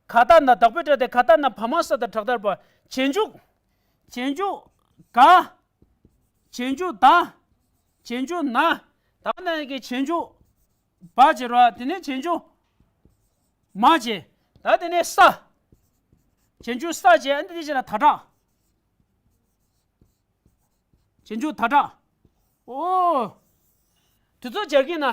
ག་ད་ན་བདག་པོའི་སྒྲ་དེ་ག་ད་ན་བ་མ་ས་ད་དྲག་མཐར་བ། རྗེས་འཇུག་རྗེས་འཇུག་ག་རྗེས་འཇུག་ད། རྗེས་འཇུག་ན། ད་ན་གི་རྗེས་འཇུག་བ་བྱེད་རོ། དེ་ནས་རྗེས་འཇུག་མ་བྱེད། ད་དེ་ནས་ས། རྗེས་འཇུག་ས་བྱེད། ཨ་ནི་དེ་བྱེད་ལ་ད་དྲག་རྗེས་འཇུག་ད་དྲག་འོ། དེ་ཚོ་སྦྱར་གྱི་ན།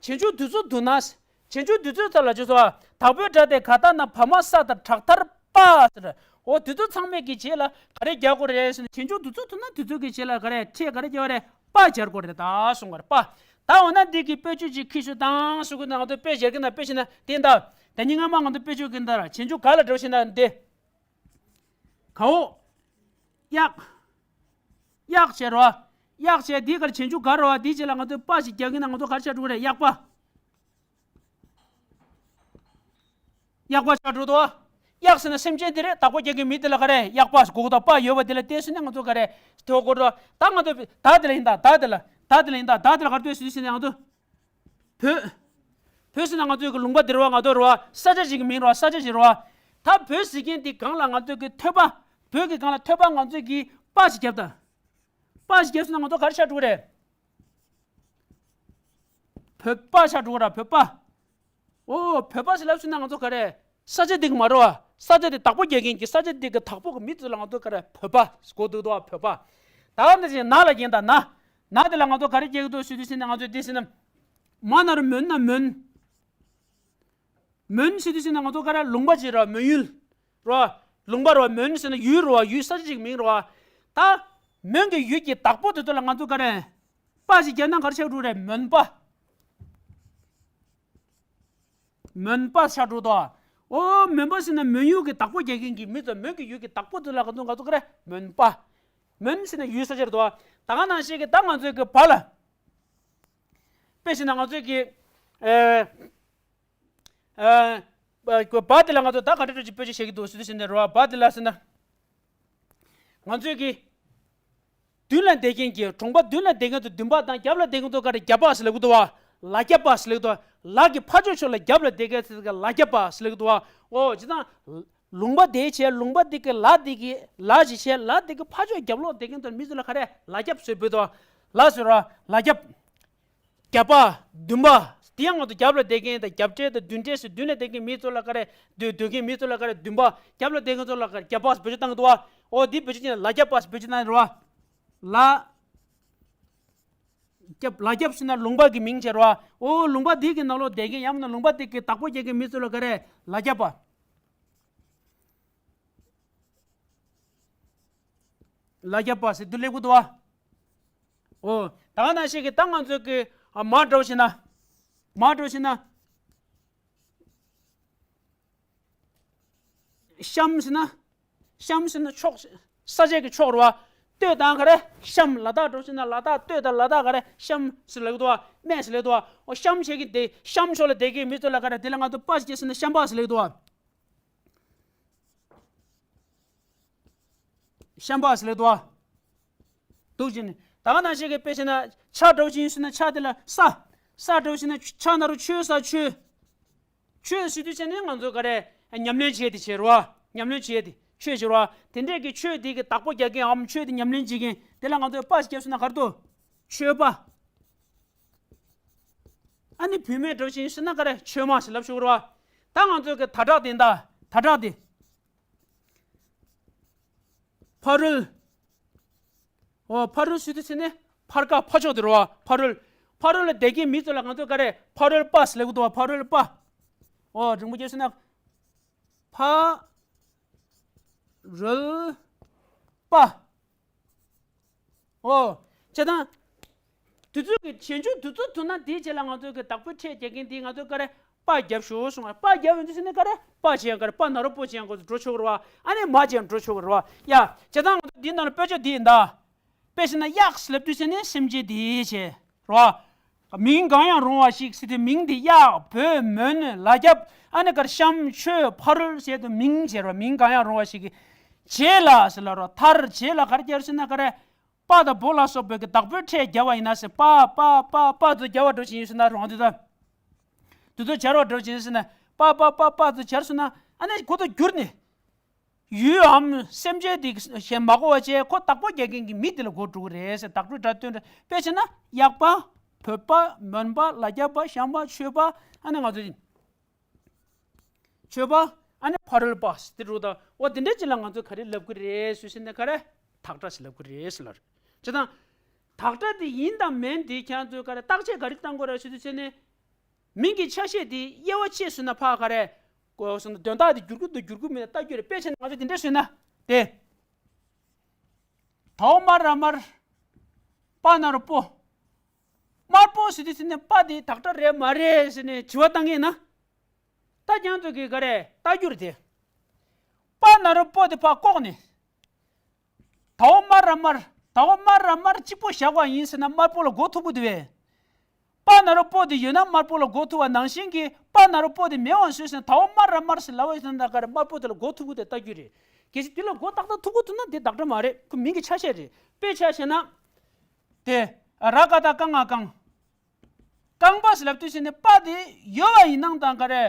རྗེས་འཇུག་དེ་ཚོ་འདུག་ན། རྗེས་འཇུག་དེ་ཚོའི་ཚབ་ལ་བྱས་སོ། བདག་པོའི་སྒྲ་དེ་ག་ད་ན་བ་མ་ས་ད་དྲག་མཐར་བ་ཟེར། འོ་དེ་ཚོ་ཚང་མས་ཀྱི་རྗེས་ལ་ག་རེ་རྒྱག་དགོས་རེད་ཟེར་ན་རྗེས་འཇུག་དེ་ཚོ་འདུག་ན་དེ་ཚོ་གི་རྗེས་ལ་ག་རེ་ཕྲད་ག་རེ་རྒྱག་དགོས་རེད། པ་སྦྱར་དགོས་རེད་ད་གསུང་བ་རེད་པ། ད་འོ་ན་འདི་གི་དཔེ་བརྗོད་ཅིག་ཁྱེར་ཤོག་དང་གསུང་གི་ན་ང་ཚོ་དཔེ་སྦྱར་གྱི་ན་དཔེ་བྱས་ན་དེ་འདྲ། ད་ནི་སྔ་མ་ང་ཚོ་དཔེ་ཆ་གི་འདི་ལ་བྱེད་འཇུག་ག་ལ་འགྲོ་ཤེས་ན་འདི། གའོ། གཡག་གཡག་བྱས་རོ། གཡག་བྱས་འདི་གར་བྱེད་འཇུག་ག་རོ། འདི་བྱས་ལ་ང་ཚོས་པ་ཞིག་རྒྱག་གིན་ན་ང་ཚོ་ག་རེ་ཆགས་འགྲོ་རེད། གཡག་པ། གཡག་པ་ཆགས་འགྲོ་དོ། གཡག་ཟེར་ན་སེམས་ཅན་དེ་རེད། བདག་པོ་རྒྱག་གི་མི་དེ་ལ་ག་རེ། གཡག་པ་གོ་གོ་དང་པ་ཡོད་པ་དེ་ལ་བལྟས་ཟེར་ན་ང་ཚོ་ག་རེ། དེ་གོ་དོ། ད་ང་ཚོ་ད་དེ་ལ་ཡིན་ད། ད་དེ་ལ་ད་དེ་ལ་ཡིན་ད། ད་དེ་ལ་ག་རེ་ལྟོས་ཟེར་ཟེར་ན་ང་ཚོ། བོད། བོད་ཟེར་ན་ང་ཚོའི་གི་ལུང་པ་འདི་རེད་བ། ང་ཚོ་རེད་བ། ས་ཆ་ཞིག་གི་མིང་རེད་བ། ས་ཆ་ཞིག་རེད་བ། ད་བོད་ཟེར་མཁན་འདི་སྒང་ལ་ང་ཚོའི་གི་ཐོད་པ། བོད་ཀྱི་སྒང་ལ་ཐོད་པ་ང་ཚོའི་གི་པ་ཞིག་བརྒྱབ་ད། པ་ཞིག་བརྒྱབ་ཟེར་ན་ང་ཚོ་ག་རེ་ཆགས་འགྲོ་གི་རེད། བོད་པ་ཆགས་འགྲོ་གི་རེད། བོད་པ། ཨོ། བོད་པ་ཟེར་ལབ་ཟེར་ན་ང་ཚོ་ག་རེ། ས་ཆ་འདི་གི་མ་རེད་བ། ས་ཆ་འདི་བདག་པོ་རྒྱག་མཁན་གྱི། ས་ཆ་འདི་གི་བདག་པོ་གི་མི་ཚོ་ལ་ང་ཚོ་ག་རེ། བོད་པ་གོ་འདུག་དོ་བ། བོད་པ། ད་འདི་ཅིག་ན་ལ་རྒྱན་ད་ན། ན་དེ་ལ་ང་ཚོ་ག་རེ་རྒྱག་གི་འདུག་ཟེར་དུས་ཟེར་ན་ང་ཚོས་འདི་ཟེར་ན། མ་ན་རོ་མོན་ན་མོན། མོན་ཟེར་དུས་ཟེར་ན་ང་ཚོ་ག་རེ། ལུང་པ་ཅིག་རེད་བ། མོན་ཡུལ་རེད་བ། ལུང་པ་རེད་བ། མོན་ཟེར་ན་ཡུལ་རེད་བ། ཡུལ་ས་ཆ་ཅིག་མིང་རེད་བ། ད་མོན་གྱི་ཡུལ་གྱི་བདག་པོ་དེ་ཚོ་ལ་ང་ཚོ་ག་རེ། པ་ཞིག་བརྒྱབ་ན་ག་རེ་ཆགས་འགྲོ་རེད། མོན་པ། མོན་པ་ཆགས་འགྲོ་དོ། ཨོ། མོན་པ་ཟེར་ན་མོན་ཡུལ་གྱི་བདག་པོ་རྒྱག་མཁན་གྱི་མི་ཚོ། མོན་གྱི་ཡུལ་གྱི་བདག་པོ་དེ་ལ་ང་ཚོ་ང་ཚོ་ག་རེ། མོན་པ། མོན་ཟེར་ན་ཡུལ་ས་ཆ་རེད་དོ། ད་ག་ནང་བཞིན་གྱི་ད་ང་ཚོའི་གི་བ་ལ། དཔེ་བྱས་ན་ང་ཚོའི་གི། ཨེ། ཨ། བ་དེ་ལ་ང་ཚོ་ད་ག་འདྲ་འདྲ་ཅིག་དཔེ་ཆ་བཤད་ཀྱི་འདུག་ཟེར་དུས་ཟེར་ན་རེད་བ། བ་དེ་ལ་ཟེར་ན། ང་ཚོའི་གི། མདུན་ལ་བསྡད་མཁན་གྱི། གྲོང་པ་མདུན་ལ་བསྡད་མཁན་ཚོ་མདུན་པ་དང་། རྒྱབ་ལ་བསྡད་མཁན་ཚོ་ག་རེ། རྒྱབ་པ་ཟེར་ལབ་ཀྱི་འདུག་བ། ལ་རྒྱབ་པ་ཟེར་ལབ་ཀྱི་འདུག་བ། ལ་གི་ཕར་ཕྱོགས་ཕྱོགས་ལ་རྒྱབ་ལ་བསྡད་མཁན་ཚོ་ག་ལ་རྒྱབ་པ་ཟེར་ལབ་ཀྱི་འདུག་བ། ཨོ། ཇི་ལྟར། ལུང་པ་དེ་བྱས། ལུང་པ་དེ་གི་ལ་དེ་གི་ལ་ཞིག་བྱས། ལ་དེ་གི་ཕར་ཕྱོགས་རྒྱབ་ལོགས་བསྡད་མཁན་ཚོ་མི་ཚོ་ལ་ག་རེ། ལ་རྒྱབ་ཟེར་བོད་དོ། ལ་ཟེར་བ། ལ་རྒྱབ། རྒྱབ་པ། མདུན་པ། དེ་ཡང་ང་ཚོ་རྒྱབ་ལ་བསྡད་མཁན་དང་། རྒྱབ་འབྲེལ་དང་མདུན་འབྲེལ་ཟེར། མདུན་ལ་བསྡད་མཁན་མི་ཚོ་ལ་ག་རེ། སྡོད་སྡོད་མཁན་མི་ཚོ་ལ་ག་རེ། མདུན་པ། རྒྱབ་ལ་བསྡད་མཁན་ཚོ་ལ་ག་རེ། རྒྱབ་པ་ཟེར་བེད་སྤྱོད་བཏང་གི་འདུག་བ། ཨོ། འདི་བེད་སྤྱོད་བྱས་ན་ལ་རྒྱབ་པ་ཟེར་བེད་སྤྱོད་བཏང་གི་རེད་བ། ལ་རྒྱབ། ལ་རྒྱབ་ཟེར་ན་ལུང་པ་གི་མིང་བྱས་རེད་བ། ཨོ། ལུང་པ་འདི་གི་ནང་ལོགས་བསྡད་མཁན། ཡང་མིན་ན་ལུང་པ་འདི་གི་བདག་པོ་རྒྱག་མཁན་མི་ཚོ་ལ་ག་རེ། ལ་རྒྱབ་པ། ལ་རྒྱབ་པ་ཟེར་དུས་སླེབས་ཀྱི་འདུག་བ། ཨོ། ད་ག་ནང་བཞིན་གྱི་ད་ང་ཚོའི་གི། ཨ། མ་འདྲ་བོ་བྱས་ན། མ་འདྲ་བོ་བྱས་ན། གཤམ་ཟེར་ན། གཤམ་ཟེར་ན་ཕྱོགས། ས་ཆའི་གི་ཕྱོགས་རེད་བ། སྟོད་དང་ག་རེ། གཤམ། ལ་དྭགས་འདྲ་བོ་བྱས་ན་ལ་དྭགས་སྟོད་དང་ལ་དྭགས་ག་རེ། གཤམ་ཟེར་ལབ་ཀྱི་འདུག་བ། སྨད་ཟེར་ལབ་ཀྱི་འདུག་བ། ཨོ། གཤམ་བྱེད་ཀྱི་དེ། གཤམ་ཕྱོགས་ལ་བསྡད་མཁན་མི་ཚོ་ལ་ག་རེ། དེ་ལ་ང་ཚོ་པ་ཞིག་བརྒྱབ་ཟེར་ན་གཤམ་པ་ཟེར་ལབ་ཀྱི་འདུག་བ། གཤམ་པ་ཟེར་ལབ་ཀྱི་འདུག་བ། འདུག་བྱས་ནས་ད་ག་ནང་བཞིན་གྱི་དཔེ་བྱས་ན་ཆ་འདྲ་བོ་ཅིག་ཡིན་ཟེར་ན་ཆ་དེ་ལ་ས། ས་འདྲ་བོ་ཅིག་ཡིན་ན་ཆ་ན་རོ་ཆོས། ས་ཆོས། ཆོས་ཟེར་དུས་ཙམ་ནས་ང་ཚོ་ག་རེ། ཉམས་ལེན་བྱེད་དེ་བྱེད་རོ། ཉམས་ལེན་བྱེད་དེ་ཆོས་བྱེད་རོ། དེ་འདྲས་ཀྱི་ཆོས་དེ་གི་བདག་པོ་རྒྱག་མཁན་འམ་ཆོས་དེ་ཉམས་ལེན་བྱེད་མཁན་དེ་ལ་ང་ཚོས་པ་ཞིག་བརྒྱབ་ཟེར་ན་ག་རེ་འདུག་ཆོས་པ། ཨ་ནི་བུད་མེད་འདྲ་བོ་ཞིག་ཟེར་ན་ག་རེ། ཆོས་མ་ཞིག་ལབ་ཆོག་གི་རེད་བ། ད་ང་ཚོ་གི་ད་དྲག་དེ་ད། ད་དྲག་དེ། ཕ་རོལ། ཨོ། ཕ་རོལ་ཟེར་དུས་ཙམ་ནས་ཕར་ཁ་ཕར་ཕྱོགས་དེ་རེད་བ། ཕ་རོལ། ཕ་རོལ་ལ་བསྡད་མཁན་མི་ཚོ་ལ་ང་ཚོ་ག་རེ། ཕ་རོལ་པ་ཟེར་ལབ་ཀྱི་འདུག་བ། ཕ་རོལ་པ། ཨོ། རིང་པོ་བརྒྱབ་ཟེར་ན། ཕ་རོལ་པ། ཨོ། བྱས་ཙང་། དེ་ཚོ་གི་བྱེད་འཇུག་དེ་ཚོ་ཐུག་ན་དེའི་རྗེས་ལ་ང་ཚོ་གི་བདག་པོའི་ཕྲད་རྒྱག་མཁན་དེ་ང་ཚོ་ག་རེ། པ་བརྒྱབ་ཤོག་གསུངས། པ་བརྒྱབ་ཡོང་དུས་ཙམ་ནས་ག་རེ། པ་བྱས་ཡང་ག་རེ། པ་ན་རོ་པོ་བྱས་ཡང་ང་ཚོ་འགྲོ་ཆོག་གི་རེད་བ། ཨ་ནི་མ་བྱས་ཡང་འགྲོ་ཆོག་གི་རེད་བ། ཡ། བྱས་ཙང་ང་ཚོ་འདི་ནང་ལ་དཔེ་ཆ་འདི་ཡིན་ད། དཔེ་བྱས་ན་གཡག་ལབ་དུས་ཙམ་ནས་སེམས་ཅན་དེ་བྱས། རེད་བ། མིང་གང་ཡང་རུང་བ་ཞིག་ཟེར་དུས་མིང་དེ་གཡག་བོད་མོན་ལ་རྒྱབ། ཨ་ནི་ག་རེ། གཤམ་ཆོས་ཕ་རོལ་ཟེར་དུས་མིང་བྱས་རེད་བ། མིང་གང་ཡང་རུང་བ་ཞིག་གི་རྗེས་ལ་ཟེར་ལ་རོ། མཐར་རྗེས་ལ་ག་རེ་བརྒྱབ་ཟེར་ན་ག་རེ། པ་དང་པོ་ལ་སོགས་པའི་གི་བདག་པོའི་ཕྲད་བརྒྱབ་པ་ཡིན་ན་ཟེར། པ་པ་པ་པ་ཚོ་བརྒྱབ་པ་འདྲ་ཞིག་ཡིན་ཟེར་ན་རུང་། དེ་ཚོ་དེ་ཚོ་སྦྱར་བ་འདྲ་ཞིག་ཡིན་ཟེར་ན། པ་པ་པ་པ་ཚོ་སྦྱར་སོང་ན་ཨ་ནི་གོ་ཐོས་འགྱུར་ནས། ཡུལ་འམ་སེམས་ཅན་དེ་གཞན་མ་གོ་བ་བྱས། ཁོ་བདག་པོ་རྒྱག་མཁན་གྱི་མི་དེ་ལ་གོ་འགྲོ་གི་རེད་ཟེར། བདག་པོའི་སྒྲ་སྟོན་འདྲ། དཔེ་བྱས་ན་གཡག་པ། བོད་པ། མོན་པ། ལ་རྒྱབ་པ། གཤམ་པ། ཆོས་པ། ཨ་ནི་ང་ཚོ་ཆོས་པ། ཨ་ནི་ཕ་རོལ་པ་དེ་རུ་དང་། འོ་དེ་འདྲ་ཅིག་ལ་ང་ཚོས་ག་རེ་ལབ་ཀྱི་རེད་ཟེར་ཟེར་ན་ག་རེ། བདག་སྒྲ་ཞིག་ལབ་ཀྱི་རེད་ཟེར་ལབ་རེད། བྱས་ཙང་། བདག་སྒྲ་དེ་ཡིན་དང་མིན་དེ་ཁྱེད་ཚོས་ག་རེ་བརྟག་དཔྱད་ག་རེ་བཏང་དགོས་རེད་ཟེར་དུས་ཙམ་ནས། མིང་གི་ཆ་ཤས་དེ་དབྱེ་བ་ཕྱེ་ཟེར་ན་ཕར་ག་རེ། གོ་སོང་ན་དོན་དག་དེ་འགྱུར་གྱི་འདུག་འགྱུར་གྱི་མེད་ལྟ་རྒྱུ་རེད། དཔེ་བྱས་ན་ང་ཚོས་དེ་འདྲ་ཟེར་ན། དེ། དའོ་དམར་ར་དམར། པ་ན་རོ་པོ། དམར་པོ་ཟེར་དུས་ཙམ་ནས་པ་དེ་བདག་སྒྲ་རེད་མ་རེད་ཟེར་ནས་དྲི་བ་བཏང་ངེས་ན། ད་ཁྱེད་ཚོ་གིས་ག་རེ་ལྟ་རྒྱུ་རེད་དེ། པ་ན་རོ་པོ་དེ་ཕར་བཀོག་ནས། ད་འོ་མ་ར་མར། ད་འོ་མ་ར་མར་གཅིག་པོ་བཞག་པ་ཡིན་ཟེར་ན་དམར་པོ་ལ་གོ་ཐུབ་ཀྱི་འདུག་བས། པ་ན་རོ་པོ་དེ་ཡོད་ན་དམར་པོ་ལ་གོ་ཐུབ་པ་ནང་བཞིན་གྱི་པ་ན་རོ་པོ་དེ་མེད་པ་བཟོས་ཟེར་ན་ད་འོ་མ་ར་མར་ཟེར་ལབ་པ་ཡིན་ན་ད་ག་རེ་དམར་པོ་དེ་ལ་གོ་ཐུབ་ཀྱི་འདུག་ལྟ་རྒྱུ་རེད། གལ་སྲིད་དེ་ལ་གོ་ཏག་ཏག་ཐུབ་ཀྱི་འདུག་ན་དེ་བདག་སྒྲ་མ་རེད། ཁོ་མིང་གི་ཆ་ཤས་རེད། དཔེ་ཆ་བཞག་ན། དེ། ར་ག་བཏགས་རྐ་ང་རྐང་། རྐང་པ་ཟེར་ལབ་དུས་ཙམ་ནས་པ་དེ་ཡོད་པ་ཡིན་ནའང་ད་ག་རེ།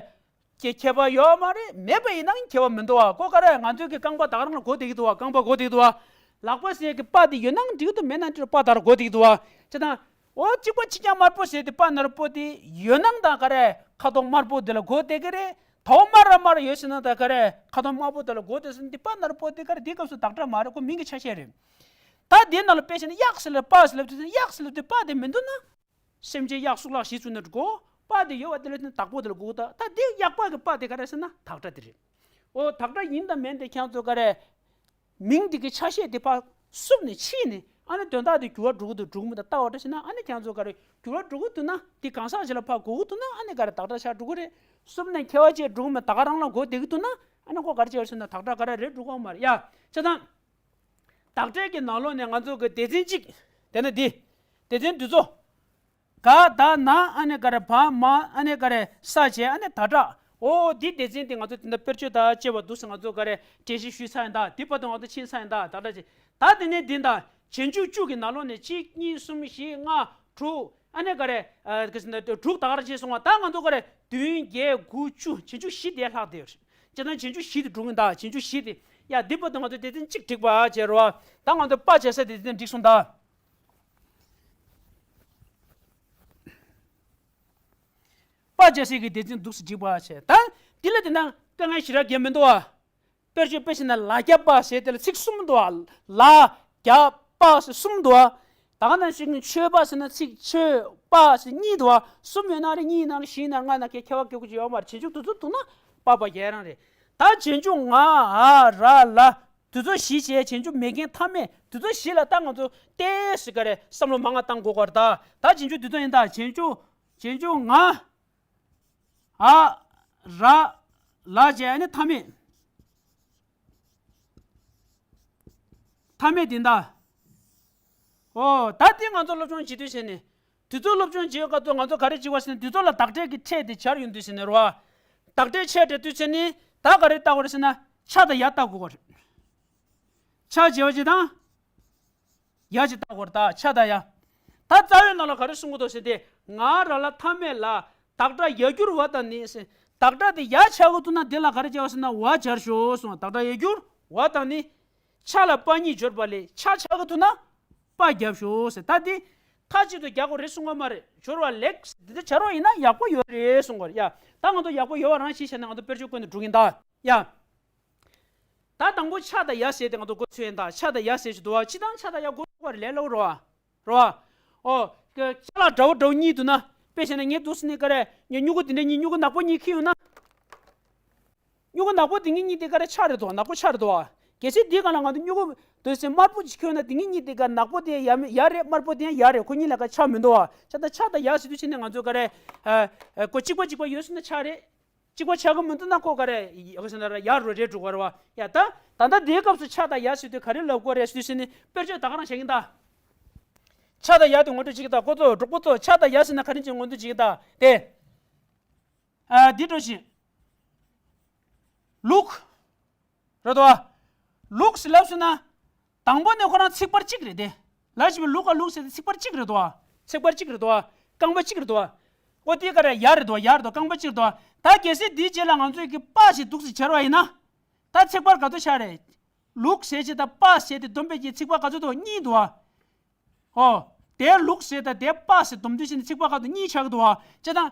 ཁྱད་ཁྱད་པར་ཡོད་མ་རེད། མེད་པ་ཡིན་ནའང་ཁྱད་པར་མི་འདུག་བ། ཀོ་ག་རེ་ང་ཚོའི་གི་རྐང་པ་ད་ག་རང་ལ་གོ་བསྡད་ཀྱི་འདུག་བ། རྐང་པ་གོ་བསྡད་ཀྱི་འདུག་བ། ལག་པ་ཟེར་གི་པ་དེ་ཡོད་ནའང་འགྲིག་གི་འདུག་མེད་ནའང་འགྲིག་པ་ད་ག་རང་གོ་བསྡད་ཀྱི་འདུག་བ། བྱས་ཙང་། འོ་གཅིག་པ་གཅིག་རྐྱང་དམར་པོ་ཟེར་དེ་པ་ན་རོ་པོ་དེ་ཡོད་ནའང་ད་ག་རེ་ཁ་དོག་དམར་པོ་དེ་ལ་གོ་བསྡད་ཀྱི་རེད། ད་འོ་མ་ར་མར་ཡོད་ཟེར་ན་ད་ག་རེ་ཁ་དོག་དམར་པོ་དེ་ལ་གོ་བསྡད་ཟེར་ན་དེ་པ་ན་རོ་པོ་དེ་ག་རེ་དེའི་སྐབས་སུ་བདག་སྒྲ་མ་རེད། ཁོ་མིང་གི་ཆ་ཤས་རེད། ད་དེའི་ནང་ལ་དཔེ་བྱས་ན་གཡག་ཟེར་ལ་པ་ཟེར་ལབ་དུས་ཙམ་གཡག་ཟེར་ལབ་དུས་པ་དེ་མི་འདུག་ན། སེམས་ཅན་གཡག་གཙུག་ལག་བཞི་བཙུགས་ན་འགྲིག་གོ། པ་དེ་ཡོད་པ་དེ་ལ་བརྟེན་བདག་པོ་དེ་ལ་གོ་གི་ད། ད་དེ་གཡག་པ་གི་པ་དེ་ག་རེ་ཟེར་ན་བདག་སྒྲ་དེ་རེད། འོ་བདག་སྒྲ་ཡིན་དང་མིན་དེ་ཁྱེད་ཚོ་ག་རེ། མིང་དེ་གི་ཆ་ཤས་དེ་ཕར་བསུབས་ནས་ཕྱིས་ནས་ཨ་ནི་དོན་དག་དེ་འགྱུར་བ་འགྲོ་གི་འདུག་འགྲོ་གི་མི་འདུག་ལྟ་བ་འདྲ་ཞིག་ན་ཨ་ནི་ཁྱེད་ཚོ་ག་རེ་འགྱུར་བ་འགྲོ་གི་འདུག་ན་དེ་གང་ཟག་ཞིག་ལ་ཕར་གོ་གི་འདུག་ན་ཨ་ནི་ག་རེ་བདག་སྒྲ་ཆགས་འགྲོ་གི་རེད། བསུབས་ནས་ཁྱད་པར་ཅན་འགྲོ་གི་མི་ད་ག་རང་ལ་གོ་བསྡད་ཀྱི་འདུག་ན་ཨ་ནི་ཁོ་ག་རེ་བྱས་ཟེར་ན་བདག་སྒྲ་ག་རེ་རེད་འགྲོ་གི་མ་རེད་ཡ། བྱས་ཙང་། བདག་སྒྲའི་གི་ནང་ལོགས་ནས་ང་ཚོ་གི་སྡེ་ཚན་གཅིག་དེ་ནི་འདི། སྡེ་ཚན་འདི་ཚོ། ག་ད་ན་ཨ་ནི་ག་རེ་བ་མ་ཨ་ནི་ག་རེ་ས་བྱས་ཨ་ནི་ད་དྲག་འོ་འདི་སྡེ་ཚན་འདི་ང་ཚོ་དེ་འདྲ་དཔེར་བརྗོད་དང་བཅས་པ་འདུག་སེ་ང་ཚོ་ག་རེ་འགྲེལ་བཤད་ཞུས་ཚར་ཡིན་ད། འདི་བར་དུ་ང་ཚོ་ཕྱིན་ཚར་ཡིན་ད། ད་ལྟ་ཅི་ད་དེ་ནས་འདི་ད་རྗེས་འཇུག་བཅུ་གི་ནང་ལོགས་ནས་གཅིག་གཉིས་གསུམ་བཞི་ལྔ་དྲུག་ཨ་ནི་ག་རེ་ཨ་ག་ཟེར་ན་དྲུག་ད་ག་རེ་བྱས་སོང་བ། ད་ང་ཚོ་ག་རེ་བདུན་བརྒྱད་དགུ་བཅུ་རྗེས་འཇུག་བཞི་དེ་ལྷག་བསྡད་ཡོད་རེད། བྱས་ཙང་རྗེས་འཇུག་བཞི་དེ་འགྲོ་གི་ཡིན་ད། རྗེས་འཇུག་བཞི་དེ་ཡ་འདི་བར་དུ་ང་ཚོ་སྡེ་ཚན་གཅིག་འགྲིག་པ་བྱས་རོགས། ད་ང་ཚོ་པ་བྱས་ས་སྡེ་ཚན་འགྲིག་སོང་ད། པ་བྱས་སའི་གི་སྡེ་ཚན་འདུག་སེ་འགྲིག་པ་བྱས། ད་འདི་ལ་དེ་ན་དཀའ་ངལ་ཞེ་དྲག་གང་ཡང་མི་འདུག་བ། དཔེར་བརྗོད་དཔེ་བྱས་ན་ལ་རྒྱ་པ་ཟེར་དེ་ལ་ཚིག་གསུམ་འདུག་བ། ལ་རྒྱ་པ་ཟེར་གསུམ་འདུག་བ། ད་ག་ནང་བཞིན་ཆོས་པ་ཟེར་ན་ཚིག་ཆོས་པ་ཟེར་གཉིས་འདུག་བ། གསུམ་ཡོད་ན་རེད། གཉིས་ཡིན་ན་རེད། བཞི་ཡིན་ན་རེད། ལྔ་ཡིན་ན་ཁྱད་པར་གྱི་གུ་ཅི་ཡོད་མ་རེད། རྗེས་འཇུག་དེ་ཚོ་འདུག་ན་པ་པ་རྒྱལ་རང་རེད། ད་རྗེས་འཇུག་ང་ཨ་ར་ལ་དེ་ཚོ་བཞི་བྱས་རྗེས་འཇུག་མེད་མཁན་མཐའ་མེད་དེ་ཚོ་བཞི་ལ་ད་ང་ཚོ་ཏོག་ཙམ་ག་རེ་བསམ་བློ་མང་བ་བཏང་དགོས་ཀྱི་རེད་ད། ད་རྗེས་འཇུག་དེ་ཚོ་ཡིན་ད། རྗེས་འཇུག་རྗེས་འཇུག་ང་ཨ་ར་ལ་བྱས་ཨ་ནི་མཐའ་མེད། མཐའ་མེད་དེ་འདྲ། ཨོ་ད་དེ་ང་ཚོ་སློབ་སྦྱོང་བྱེད་དུས་ཟེར་ནས། དེ་ཚོ་སློབ་སྦྱོང་བྱེད་སྐབས་སུ་ང་ཚོ་ག་རེ་བྱེད་དགོས་ཟེར་ན་དེ་ཚོ་ལ་བདག་སྒྲའི་གི་ཕྲད་དེ་སྦྱར་ཡོང་དུས་ཟེར་ནས་རོ། བདག་སྒྲའི་ཕྲད་དེ་དུས་ཟེར་ནས་ད་ག་རེ་བལྟ་དགོས་རེད་ཟེར་ན་ཆ་དང་ཡ་བལྟ་དགོས་རེད། ཆ་བྱེད་པ་ཅིག་དང་། ཡ་ཅིག་བལྟ་དགོས་རེད་ད། ཆ་དང་ཡ། ད་རྩ་བའི་ནང་ལ་ག་རེ་གསུང་གི་འདུག་ཟེར་ཏེ་ང་ར་ལ་མཐའ་མེད་ལ་བདག་སྒྲ་ཡར་གྱུར་བ་དང་ནི་ཟེར། བདག་སྒྲ་དེ་ཡ་ཆགས་ཀྱི་འདུག་ན་དེ་ལ་ག་རེ་བྱ་བ་ཟེར་ན་བ་སྦྱར་ཤོག་གསུངས། བདག་སྒྲ་ཡར་གྱུར་བ་དང་ནི། ཆ་ལ་པ་གཉིས་སྦྱོར་བ་ལས་ཆ་ཆགས་ཀྱི་འདུག་ན་པ་རྒྱབ་ཤོག་ཟེར། ད་དེ་མཐའ་གཅིག་ཏུ་རྒྱག་དགོས་རེད་གསུང་གི་མ་རེད། སྦྱོར་བ་ལས་འདི་འདྲ་བྱ་རོགས་ཡིན་ན་ཡག་པོ་ཡོད་རེད་གསུང་གི་རེད་ཡ། ད་ང་ཚོ་ཡག་པོ་ཡོད་པ་རང་ཤེས་བྱས་ན་ང་ཚོ་དཔེར་བརྗོད་བཀོད་ནས་འགྲོ་གི་ཡིན་ད་ཡ། ད་དང་པོ་ཆ་དང་ཡ་ཟེར་ཏེ་ང་ཚོ་འགོ་ཚུགས་ཡིན་ད། ཆ་དང་ཡ་ཟེར་གྱི་འདུག་བ། སྤྱིར་བཏང་ཆ་དང་ཡ་འགོ་ཚུགས་པ་ལས་སླ་པོ་རེད་བ། རེད་བ། ཨོ། ཆ་ལ་འདྲ་བོ་འདྲ་བོ་གཉིས་འདུག་ན། དཔེ་བྱས་ན་ངས་འདུག་ཟེར་ནས་ག་རེ་ངས་སྨྱུ་གུ་འདི་འདྲ་གཉིས་སྨྱུ་གུ་ནག་པོ་གཉིས་འཁྱེར་ཡོང་ན། སྨྱུ་གུ་ནག་པོ་འདི་གཉིས་གཉིས་དེ་ག་རེ་ཆ་རེད་དོ། ནག་པོ་ཆ་རེད་དོ། གལ་སྲིད་འདིའི་སྒང་ལ་ང་ཚོ་སྨྱུ་གུ་འདུག་ཟེར་དམར་པོ་ཅིག་འཁྱེར་ཡོང་ན་འདི་གཉིས་གཉིས་དེ་ག་ནག་པོ་དེ་ཡ་མེད་ཡ་རེད། དམར་པོ་དེ་ཡང་ཡ་རེད། ཁོ་གཉིས་ལ་ག་ཆ་མི་འདུག་བ། ཆ་ད་ཆ་དང་ཡ་ཟེར་དུས་ཕྱིན་ནས་ང་ཚོ་ག་རེ། ཨ། ཨ། ཁོ་གཅིག་པ་གཅིག་པ་ཡོད་ཟེར་ན་ཆ་རེད། གཅིག་པ་ཆགས་ཀྱི་མི་འདུག་ན་ཁོ་ག་རེ་ཡག་ཟེར་ན་ར་ཡག་རུ་རེད་འགྲོ་གི་རེད་བ། ཡ་ད་ད་ལྟ་དེའི་སྐབས་སུ་ཆ་དང་ཡ་ཟེར་དུས་ག་རེ་ལབ་དགོས་རེད་ཟེར་དུས་ཟེར་ནས་དཔེར་བརྗོད་ད་ག་རང་བྱེད་ཀྱི་ཡིན་ད། ཆ་དང་ཡ་དེ་ངོ་སྤྲོད་བྱེད་ཀྱི་ད་ཁོ་ཚོ་གྲོགས་པོ་ཚོ་ཆ་དང་ཡ་ཟེར་ན་ག་རེ་ཅིག་ངོ་སྤྲོད་བྱེད་ཀྱི་ད་དེ། ཨ་འདི་འགྲོ་ཞིག་ལུག་རེད་དོ། ལུག་ཟེར་ལབ་སོང་ན། དང་པོ་ནས་ཁོ་རང་ཚིག་པར་གཅིག་རེད་དེ། ལ་ཞིག་པའི་ལུག་ག་ལུག་ཟེར་ཏེ་ཚིག་པར་གཅིག་རེད་དོ། ཚིག་པར་གཅིག་རེད་དོ། རྐང་པ་གཅིག་རེད་དོ། ཨོ་དེ་ག་རེ་ཡ་རེད་དོ། ཡ་རེད་དོ། རྐང་པ་གཅིག་རེད་དོ། ད་གལ་སྲིད་དེའི་རྗེས་ལ་ང་ཚོས་ཀྱི་པ་ཞིག་འདུག་སེ་སྦྱར་བ་ཡིན་ན། ད་ཚིག་པར་ག་ཚོད་ཆགས་རེད། ལུག་ཟེར་ཅིག་དང་པ་ཟེར་ཏེ་བསྡོམས་པའི་རྗེས་ཚིག་པ་ག་ཚོད་འདུག་གཉིས་འདུག་ཨ། ཨོ། དེ་ལུག་ཟེར་དང་དེ་པ་ཟེར་བསྡོམས་དུས་ཕྱིན་ནས་ཚིག་པ་ག་ཚོད་གཉིས་ཆགས་ཀྱི་འདུག་ཨ། བྱས་ཙང་།